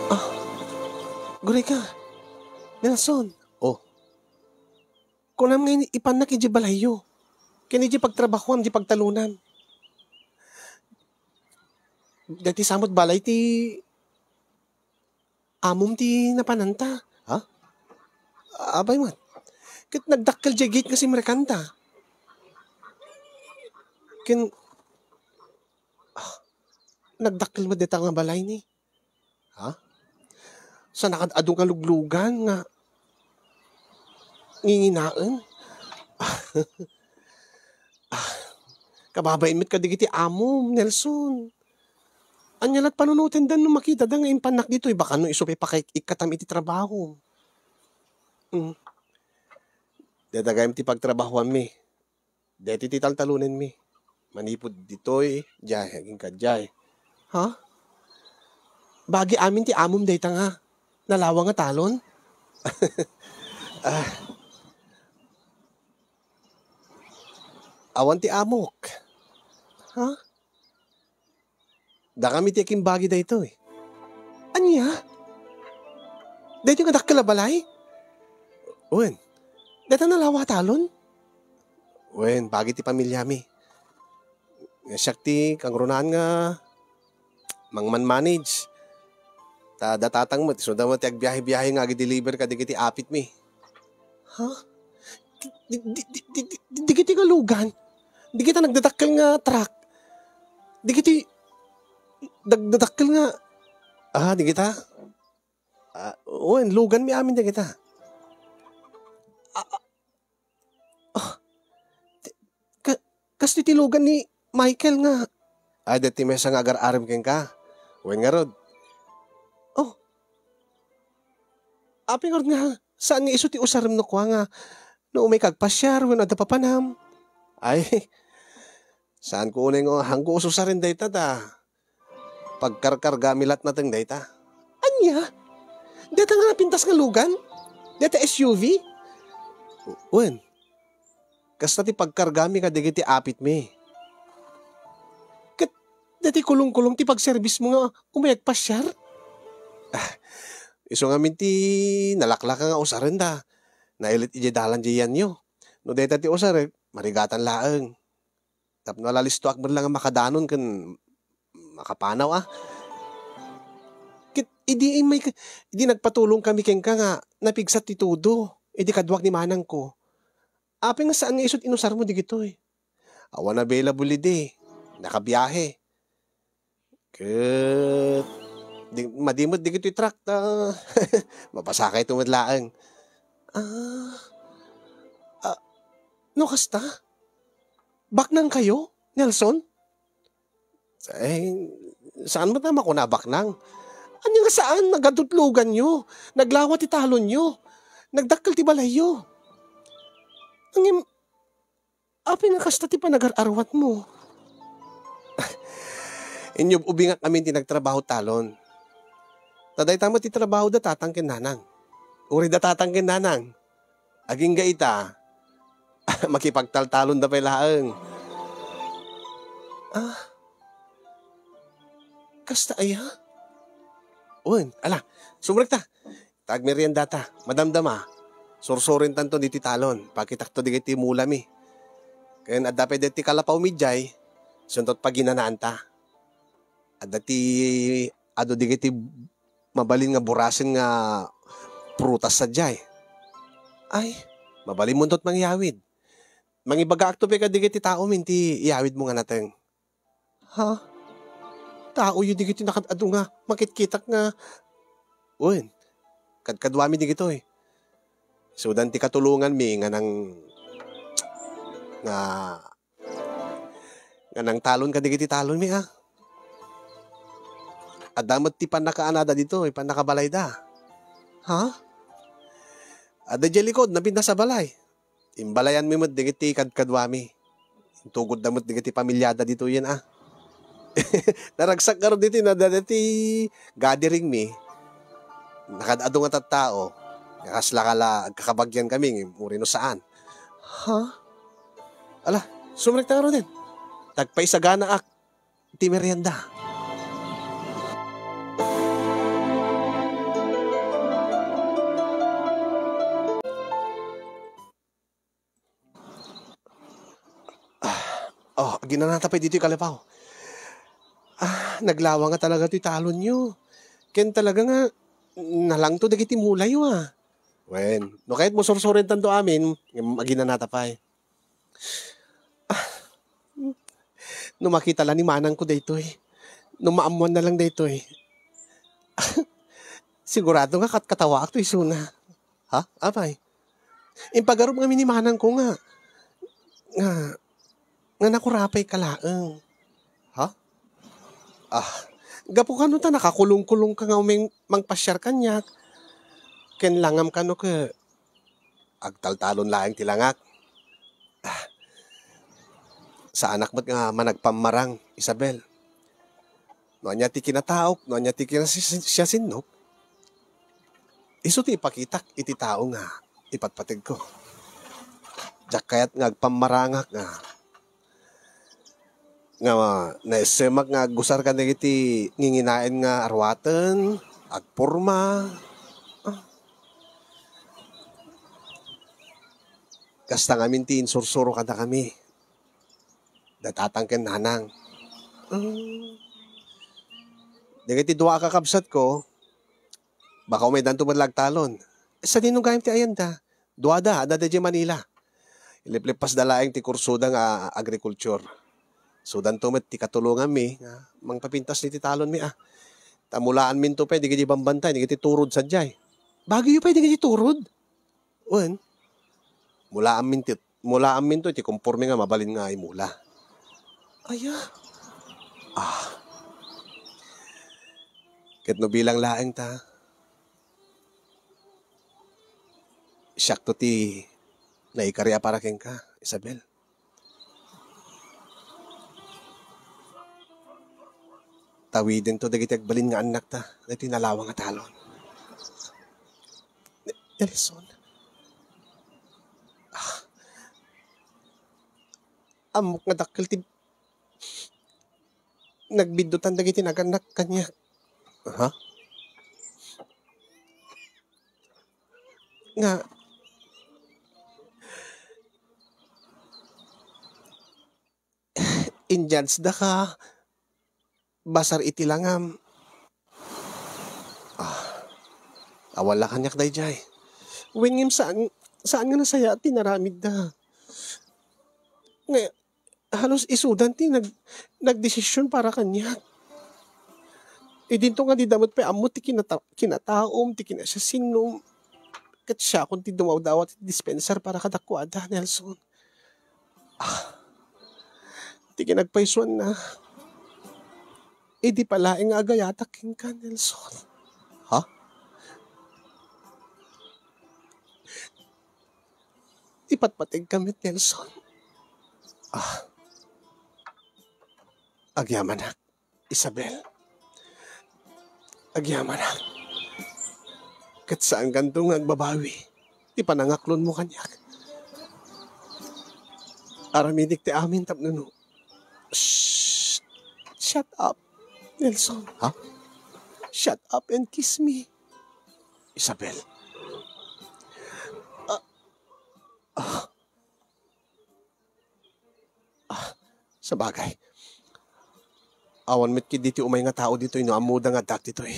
Ah, Gureka, Nelson. Oh. Kunam nga ini-, ipannak idiay balayyo. Ken idiay pagtrabahoam, idiay pagtalonam. Daytoy sa met balay ti amom ti napananta, ha? Apay met. Ket nagdakkel diay gate nga simrekanta. Ken, ah, nagdakkel met dayta nga balay ni. Ha? Saan kad-adu nga luglugan nga nginginaen? Ah, kababain met kadagiti amom, Nelson. Ania la't panunotendan no makitada nga impannak ditoy? Baka no isu pay pakaik-ikkatam iti trabaho. Mm. Dayta gayam ti pagtrabahoanmi. Daytoy ti taltalonenmi. Manipud ditoy, diay, agingga diay. Ha? Bagi amin ti amom dayta nga nalawa nga talon? Ah. Awan ti amok. Ha? Dakami ti akimbagi daytoy. Ania? Daytoy nga dakkel a balay? Wen. Dayta nalawa a talon? Wen, bagi ti pamiliami. Nga siak ti kangrunaan nga mangmanmanage. Ta da tatang met, isuda met ti agbiahe-biahe nga agi-deliver kadagiti apitmi. Ha? Di, di, di, di, di, di, dagiti nga lugan? Dagita nagdadakkel nga truck? Dagiti nagdadakkel nga, ah, dagita? Ah, wen, luganmi amin dagita. Ah, ah, ah, ti, ka, kas ti lugan ni Michael nga. Ay, daytoy maysa nga agar-arem kenka. Wen ngarud. Oh. Apay ngarud nga, saan nga isu ti usarem no kua nga, no umayka agpasiar wenno adda papanam? Ay, saanko unay nga, haanko ususaren dayta ta pagkarkargami la't nateng dayta. Ania? Dayta nga napintas nga lugan? Dayta S U V? Wen. Kasta ti pagkargami kadagiti apitmi. Ket daytoy kulong-kulong ti pagserbismo nga umay agpasiar? Ah, isu ngamin ti nalaklaka nga usarenda. Nailet idiay dalan diay yanyo. No dayta ti usarek, marigatan laeng. Tapno alalistoak met la nga makadanon ken makapanaw, a. Ket idi immay ka-, idi nagpatulongkami kenka nga napigsat ti tudo, idi kaduak ni manangko. Apay nga saan nga isut' inusarmo digitoy? Awan available idi. Nakabiahe. Ket di, madi met digitoy truck ta mapasakayto met laeng. Ah, ah, no kasta? Baknangkayo, Nelson? Eh, saan met a makuna a baknang? Ania nga saan? Nagadu ti luganyo, naglawa ti talonyo, nagdakkel ti balayyo. Ngem, apay nga kasta ti panagar-arwatmo? Inyub-ubingak amin ti nagtrabaho talon. Ta dayta met ti trabaho da tatang ken nanang. Uray da tatang ken nanang. Agingga ita, Makipagtaltalonda pay laeng. Ah, kasta aya? Wen, ala, sumrekta. Ta agmeriendata, madamdama. Sursurintanto ditoy talon, pakitakto dagiti mulami. Ken adda pay dagiti kalapawmi idiay, isunto paginanaanta. Adda ti adu dagiti mabalin nga burasen nga prutas sadiay. Ay, mabalinmonto mangiyawid. Mangibagaakto pay kadagiti taomi ti iyawidmo nga nateng. Ha? Taoyo dagiti nakad-adu nga makitkitak nga, wen, kadkaduami dagitoy. Isudan ti katulonganmi nga nang-, nga, nga nangtalon kadagiti talonmi, a. Adda met ti pannakaanada ditoy, pannakabalayda. Ha? Adda diay likod, napintas a balay. Imbalayanmi met dagiti kadkaduami. Intugodda met dagiti pamiliada ditoyen, a. Naragsak ngarud ditoy, no, dagiti gatheringmi. Nakad-adu nga tattao. Kasla kala agkakabagyan kami, ngem uray no saan. Ha? Ala, sumrekta ngaruden. Agpaisaganaak ti merienda. Ah, oh, aginanata pay ditoy kalepaw. Ah, naglawa nga talaga toy talonyo. Ken talaga nga nalangto dagiti mulayo, a. Wen, no kayatmo sursurintanto amin, ngem aginanata pay. Ah, no makita la ni manangko daytoy, no maammoanna lang daytoy, sigurado nga katkatawaakto isuna. Ha? Apay? Impagarup ngamin ni manangko nga, nga, nga nakurapayka laeng. Ha? Ah, gapu kano ta nakakulongkulongka nga umay mangpasiar kaniak? Ken langam kano ket agtaltalon laeng ti langak. Ah, saanak met nga managpammarang, Isabel. No ania ti kinataok, no ania ti kinasi-, siasino, isu ti ipakitak iti tao nga ipatpategko. Diak kayat nga agpammarangak nga, nga naissemak nga agusar kadagiti nginginaen nga aruaten, agporma. Ah. Kasta ngamin ti insursuro kadakami. Da tatang ken nanang. Mm. Dagiti dua a kakabsatko, baka umaydanto met la agtalon. Sadino gayam ti ayanda? Duada, adda idiay Manila. Iliplippasda laeng ti kursoda nga agriculture. Isudanto met ti katulonganmi nga mangpapintas iti talonmi, a. Ta mulaanminto pay dagiti bambantay, dagiti turod sadiay. Baguyo pay dagiti turod? Wen, mulaanminto, mulaanminto iti komporme nga mabalin nga imula. Aya? Ah. Ket no bilang laeng ta, siakto ti naikari a para kenka, Isabel. Tawidento dagiti agbalin nga annakta, dagiti nalawa nga talon. Ne-, Nelson. Ah. Ammok nga dakkel ti nagbiddutan dagiti nagannak kaniak. Aha. Nga, injudge daka, basar iti langam. Ah, awan la kaniak daydiay. Wen, ngem saan, saan nga nasayaat ti naramidda. Nga, halos isudan ti nag-, nagdesisyon para kaniak. Idinto nga dida met pay ammo ti kinata-, kinataom, ti kinasiasinom. Ket siakon ti dumawdawat iti dispensar para kadakuada, Nelson. Ah, ti kinagpaysuanna, idi pay laeng nga agayatak kenka, Nelson. Ha? Ipatpategka met, Nelson. Ah. Agyamanak, Isabel. Agyamanak. Ket saankanto nga agbabawi ti panangaklonmo kaniak. Aramidik ti amin tapno no. Shh! Shut up, Nelson. Ha? Shut up and kiss me, Isabel. Ah, ah, ah, sabagay. Awan met ketdi ti umay nga tao ditoy no ammoda nga addak ditoy.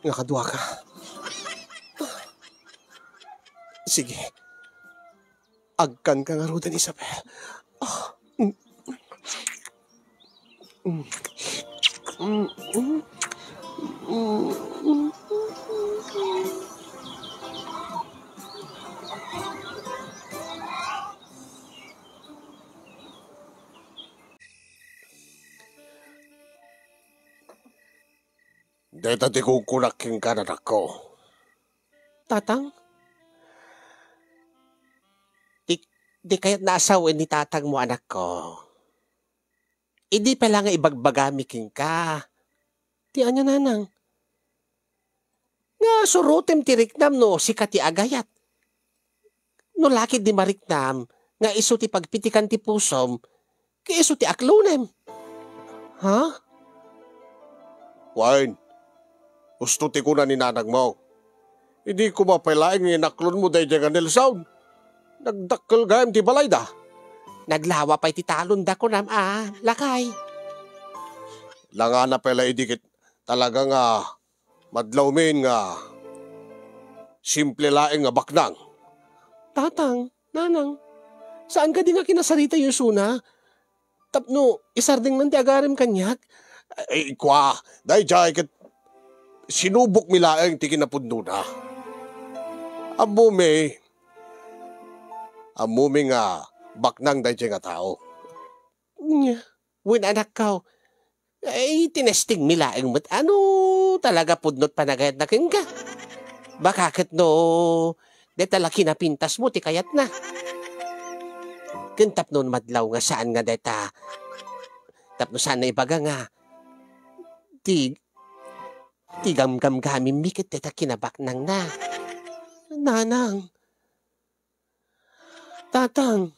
Nga kaduaka. Sige. Agkanka ngaruden, Isabel. Ah. Mm. Mm. Mm. Mm. Dayta ti kukunak kenka, anakko. Tatang? Di, di kayat naasawen ni tatangmo, anakko. Idi pay la nga ibagbagami kenka. Ti ania, nanang? Nga surotem ti riknam no sika ti agayat. No lakid di mariknam nga isu ti pagpitikan ti pusom, ket isu ti aklonem. Ha? Wen, husto ti kuna ni nanangmo. Idi koma pay laeng nga inaklonmo daydiay nga Nelson, nagdakkel gayam ti balayda. Naglawa pay ti talonda, kunam a, lakay. Langana pay la idi ket talaga nga madlawmin nga simple laeng nga baknang. Tatang, nanang, saan kadi nga kinasaritayo isuna? Tapno isardengnan ti agarem kaniak? Ay, kua, daydiay ket sinubokmi laeng ti kinapudnona. Ammomi, ammomi nga baknang daydiay nga tao. Nya, wen, anakko, ay, tinestingmi laeng met no talaga pudno ti panagayatna kenka. Baka ket no, dayta la kinapintasmo ti kayatna. Ken tapno madlaw nga saan nga dayta, tapno saan nga ibaga nga, ti, ti gamgamgamimmi ket dayta kinabaknangna. Nanang, Tatang,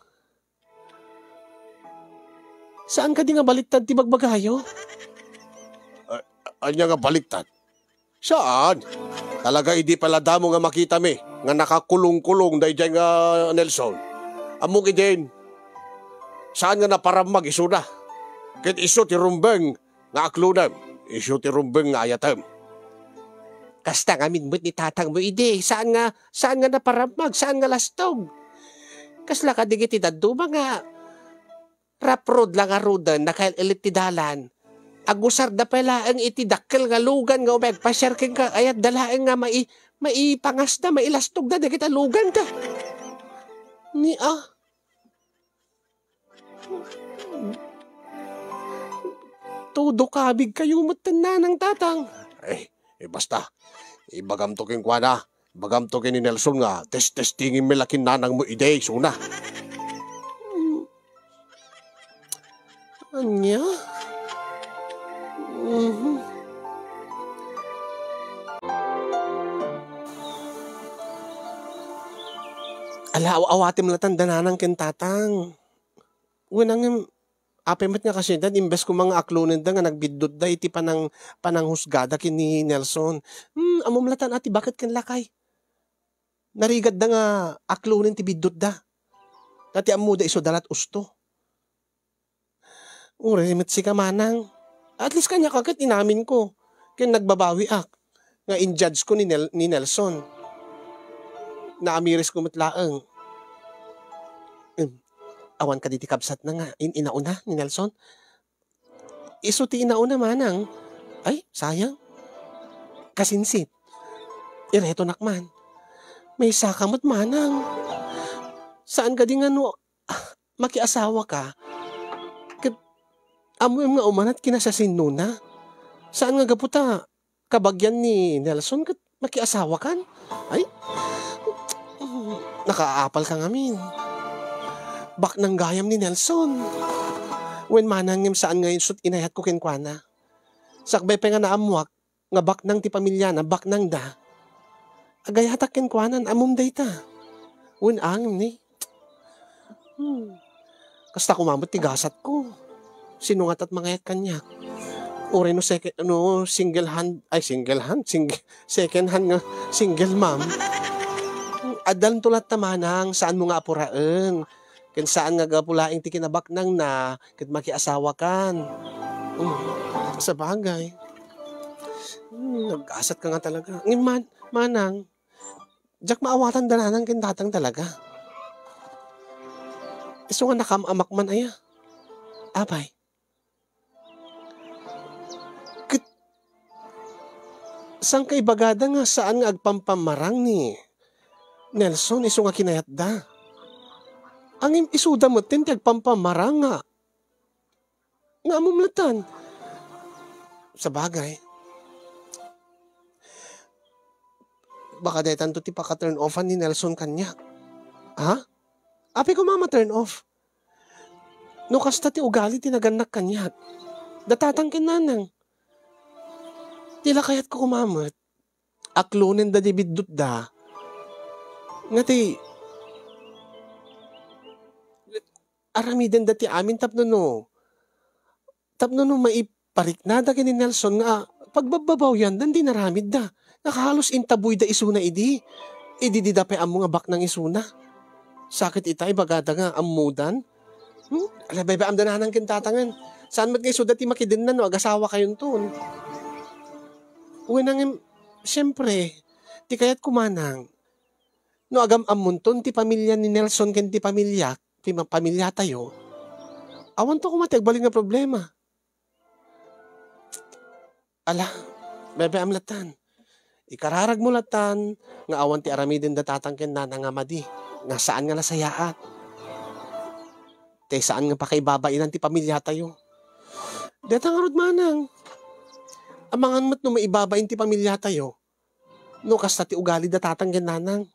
saan kadi nga baliktad ti bagbagayo? A-, ania nga baliktad? Saan? Talaga idi pay la damo nga makitami nga nakakulongkulong daydiay nga Nelson. Ammok idin, saan nga naparammag isuna. Ket isu ti rumbeng nga aklonem, isu ti rumbeng nga ayatem. Kasta ngamin met ni tatangmo idi, saan nga, saan nga naparammag, saan nga lastog. Kasla kadagiti dadduma nga raprod la ngaruden, nakail-ilit ti dalan. Agusarda pay laeng iti dakkel nga lugan nga umay agpasiar kenka, kayatda laeng nga mai-, maipangasda, mailastogda dagiti luganda. Ni, ah, Tudo kabig kayo met ten nanang, tatang. Eh, eh, basta. Ibagamto kenkuana. Ibagamto ken ni Nelson nga testestingenmi la ken nanangmo idi, isuna. Ania? Mhm. Ala, aw-awatem latta da nanang ken tatang. Wen, ngem, apay met nga kasida, imbes koma nga aklonenda nga nagbiddutda iti panang-, pananghusgada ken ni Nelson. Hmm, ammom latta a ti baket ken lakay. Narigatda nga aklonen ti biddutda. Ta ti ammoda isu da la't usto. Uray met sika, manang. At least kaniak ket inaminko. Ken nagbabawiak nga in-judge ko ni Nel-, ni Nelson. Naamirisko met laeng. Em, awan kadi ti kabsatna nga in-inauna ni Nelson? Isu ti inauna, manang. Ay, sayang. Kasinsit. Iretonak man. Maysaka met, manang. Saan kadi nga no makiasawaka, ket ammom nga umanat kinasasinnona. Saan nga gapu ta kabagian ni Nelson ket makiasawakan? Ay, nakaapalka ngamin. Baknang gayam ni Nelson. Wen, manang, ngem saan nga isut' inayatko kenkuana. Sakbay pay nga naammoak, nga baknang ti pamiliana, baknangda. Agayatak kenkuana, ammom dayta. Wen, ngem ni. Hmm. Kasta koma met ti gasatko. Sino nga tat mangayat kaniak? Uray no second, no single hand, ay, single hand, sing-, second hand nga single mom. Addanto latta manang, saanmo nga apuraen. Ken saan nga gapu laeng ti kinabaknangna ket makiasawakan. Hmm, sabagay. Hmm, naggasatka nga talaga. Ngem man, manang, diak maawatan da nanang ken tatang talaga. Isu nga nakaam-amak man aya. Apay. Ket, saan ka ibagada nga saan nga agpampamarang ni Nelson isu nga kinayatda? Ngem isuda metten ti agpampamarang nga, nga ammom latta. Sabagay, baka daytanto ti paka-turn offan ni Nelson kaniak. Ha? Apay koma ma-turn off? No kasta ti ugali ti nagannak kaniak, da tatang ken nanang. Ti la kayatko koma met, aklonenda di biddutda. Nga ti, aramidenda ti amin tapno no, tapno no maipariknada ken ni Nelson nga pagbabbabawianda ti naramidda. Nakahalos intaboyda isuna idi. Idi dida pay ammo nga baknang isuna. Sakit ita, ibagada nga ammodan. Hmm? Ala, bebe, amda nanang ken tatangan. Saan met nga isuda ti makidenna no agasawakayonton? Wen, ngem, siyempre, ti kayatko manang, no agam-ammonton ti pamilya ni Nelson ken ti pamilyak, ti ma-, pamilyatayo, awanto koma ti agbalin nga problema. Ala, bebe, am lattan. Ikararagmo lattan nga awan ti aramiden da tatang ken nanang a madi, nga saan nga nasayaat. Tay saan nga pakaibabainan ti pamilyatayo. Deta ngarud manang. Amangan met no maibabain ti pamilyatayo. No kasta ti ugali da tatang ken nanang.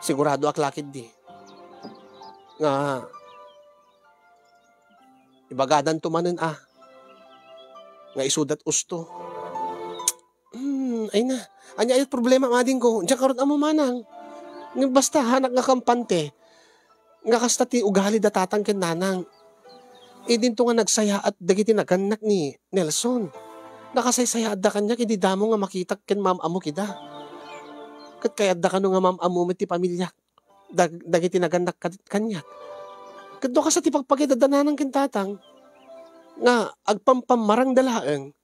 Siguradoak la ketdi nga ibagadanto manen a nga isudat usto. Hmm, ay na. Ania ayat problema, adingko? Diak ngarud ammo manang. Ngem basta, hanak nga kampante nga kasta ti ugali da tatang ken nanang. Idinto nga nagsayaat dagiti nagannak ni Nelson. Nakasaysayaatda kaniak idi damo nga makitak ken maam-ammok ida. Ket kayatda kano nga maam-ammo met ti pamiliak, dag-, dagiti nagannak kad-, kaniak. Ket no kasta ti pagpakita da nanang ken tatang nga agpampammarangda laeng,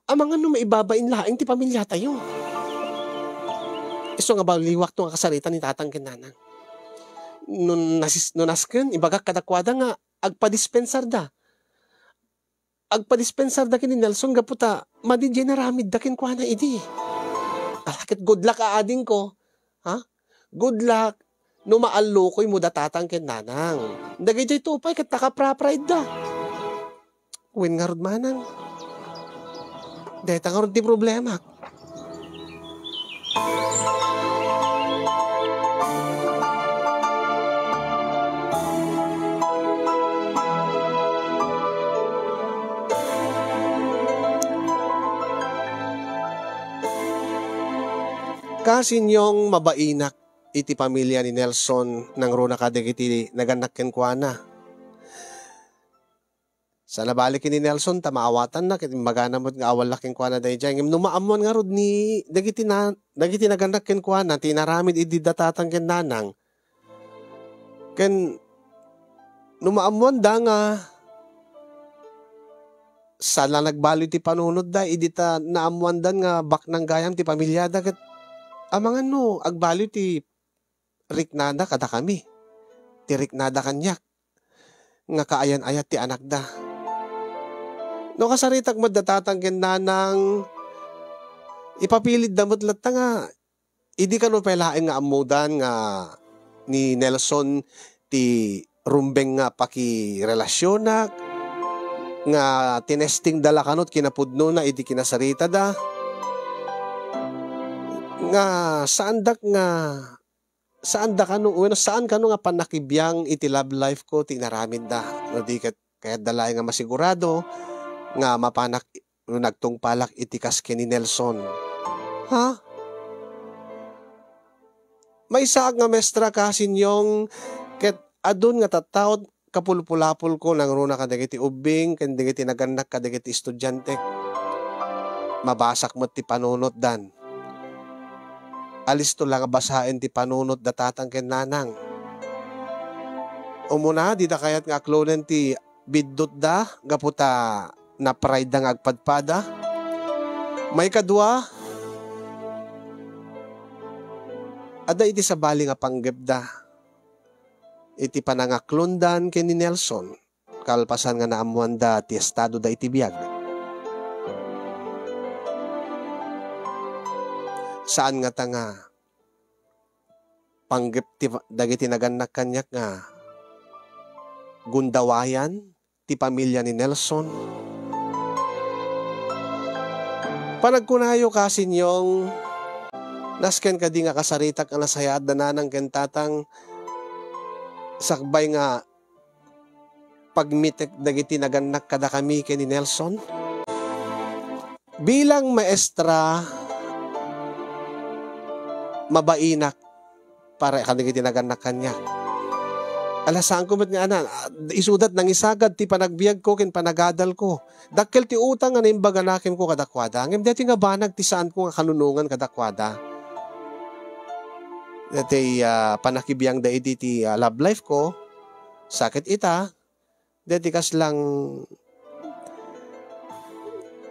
amangan no maibabain laeng ti pamilyatayo. Isu nga baliwakto nga kasarita ni tatang ken nanang. No nasis-, no nasken, ibagak kadakuada nga agpadispensarda. Agpadispensarda ken ni Nelson gapu ta madi diay naramidda kenkuana idi. Ala ket good luck a adingko. Ha? Good luck no maallokoymo da tatang ken nanang. Dagitoy pay ket nakapraprideda. Wen ngarud manang. Deta ngarud ti problemak. Kasinyong mabainak iti pamilia ni Nelson nangruna kadagiti nagannak kenkuana. Sa nabali ken ni Nelson ta maawatanna ket imbagana met nga awan la kenkuana daydiay. Ngem no maammoan ngarud ni dagiti na-, dagiti nagannak kenkuana ti inaramid idi da tatang ken nanang, ken no maammoanda nga saan la nagbaliw ti panunotda idi ta naammoandan nga baknang gayam ti pamiliada ket amangan no agbaliw ti riknada kadakami, ti riknada kaniak, nga kaayan-ayat ti anakda. No kasaritak met da tatang ken nanang, ipapilitda met latta nga idi kano pay laeng nga ammodan nga ni Nelson ti rumbeng nga pakirelasionak, nga tinestingda la kano ti kinapudnona idi kinasaritada, nga saandak nga saanda kano, wenno saan kano nga pannakibiang iti love life ko ti inaramidda. No di ket, kayatda laeng nga masigurado nga mapanak no nagtungpalak iti kas ken ni Nelson. Ha? Maysaak nga mestra, Kasinyong, ket adun nga tattao, kapulpulapolko nangruna kadagiti ubbing ken dagiti nagannak kadagiti estudiantek. Mabasak met ti panunotdan. Alisto la nga basaen ti panunot da tatang ken nanang. Umuna, dida kayat nga aklonen ti biddutda gapu ta na-pride da nga agpadpada. Maikadua, adda iti sabali nga panggepda iti panangaklondan ken ni Nelson kalpasan nga naammoanda ti estado da iti biag. Saan ngata nga panggep ti, dagiti nagannak kaniak nga gundawayan ti pamilya ni Nelson. Panagkunayo, Kasinyong, nasken kadi nga kasaritak a nasayaat da nanang ken tatang sakbay nga pagmitek dagiti nagannak kadakami ken ni Nelson? Bilang maestra, mabainak para kadagiti nagannak kaniak. Ala, saanko met nga ana, isudat nangisagad ti panagbiagko ken panagadalko. Dakkel ti utang nga naimbagana kenko kadakuada, ngem daytoy nga banag ti saanko nga kanunongan kadakuada. Daytoy, ah, panakibiangda idi ti, ah, love life ko, sakit ita, daytoy kaslang,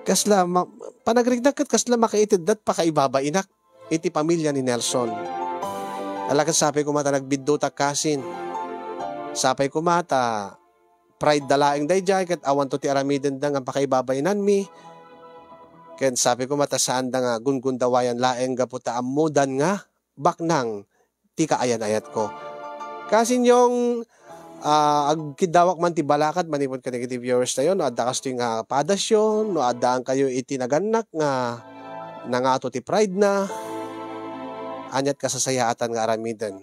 kasla ma-, panagriknak ket kasla makaiteddat pakaibabainak iti pamilya ni Nelson. Ala, ket sapay koma ta nagbiddutak, Kasin. Sapay koma ta pride da laeng daydiay ket awanto ti aramidenda nga pakaibabainanmi. Ket sapay koma ta saanda nga gungundawayan laeng gapu ta ammodan nga baknang ti kaayan-ayatko. Kasinyong, ah, agkiddawak man ti balakat manipud kadagiti viewers tayo, no adda kastoy nga padasyo, no addaan kayo iti nagannak nga nangato ti pride na, aniat kasasayaatan nga aramiden.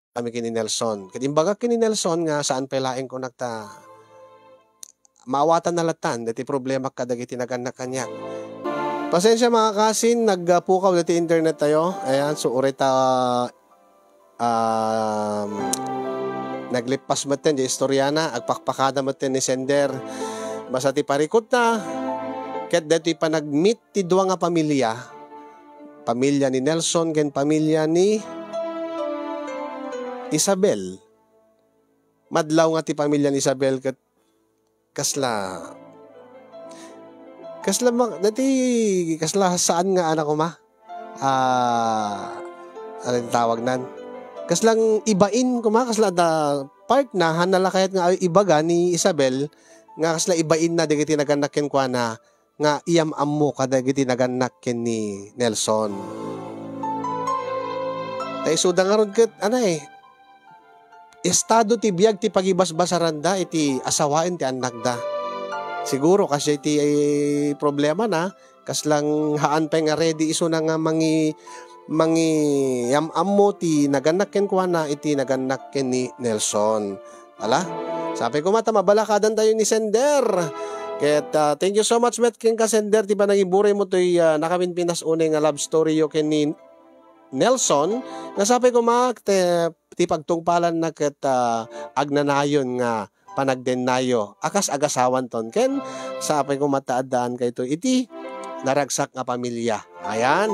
Kami ken ni Nelson. Ket imbagak ken ni Nelson nga saan pay laeng kunak ta maawatanna lattan daytoy problemak kadagiti nagannak kaniak. Pasensia, mga kasin, nagpukaw daytoy internet tayo. Ayan, so uray ta, um, naglippas metten ti istoriana, agpakpakada metten ni sender. Basta ti parikutna, ket daytoy panagmeet ti dua nga pamilya, pamilya ni Nelson ken pamilya ni Isabel. Madlaw nga ti pamilya ni Isabel ket kasla, kasla ma-, dati kasla saan nga anak koma? Ah, ano yung tawag nan? Kaslang ibain koma, kasla da part na, han nalakayat nga ibaga ni Isabel, nga kasla ibain na dagiti nagannak kenkuana, nga iyam-ammo kadagiti nagannak ken ni Nelson. Ta isuda ngarud ket, anay, estado ti biag ti pagibasbasaranda iti asawaen ti annakda. Siguro, kasdiay ti, eh, problema na, kaslang haan pay nga ready isuna nga mangi-, mangiyam-ammo ti nagannak kenkuana iti nagannak ken ni Nelson. Ala, sapay koma ta mabalakadan tayo ni sender. Ket, ah, thank you so much met kenka sender ti panangiburay mo toy, ah, nakapinpinas unay nga love story yo ken ni Nelson. Nga sapay koma te-, ti pagtungpalan na ket, ah, agnanayon nga panagdennayo a kas agasawanton ken sapay koma ta addaan kayto iti naragsak nga pamilya. Ayan.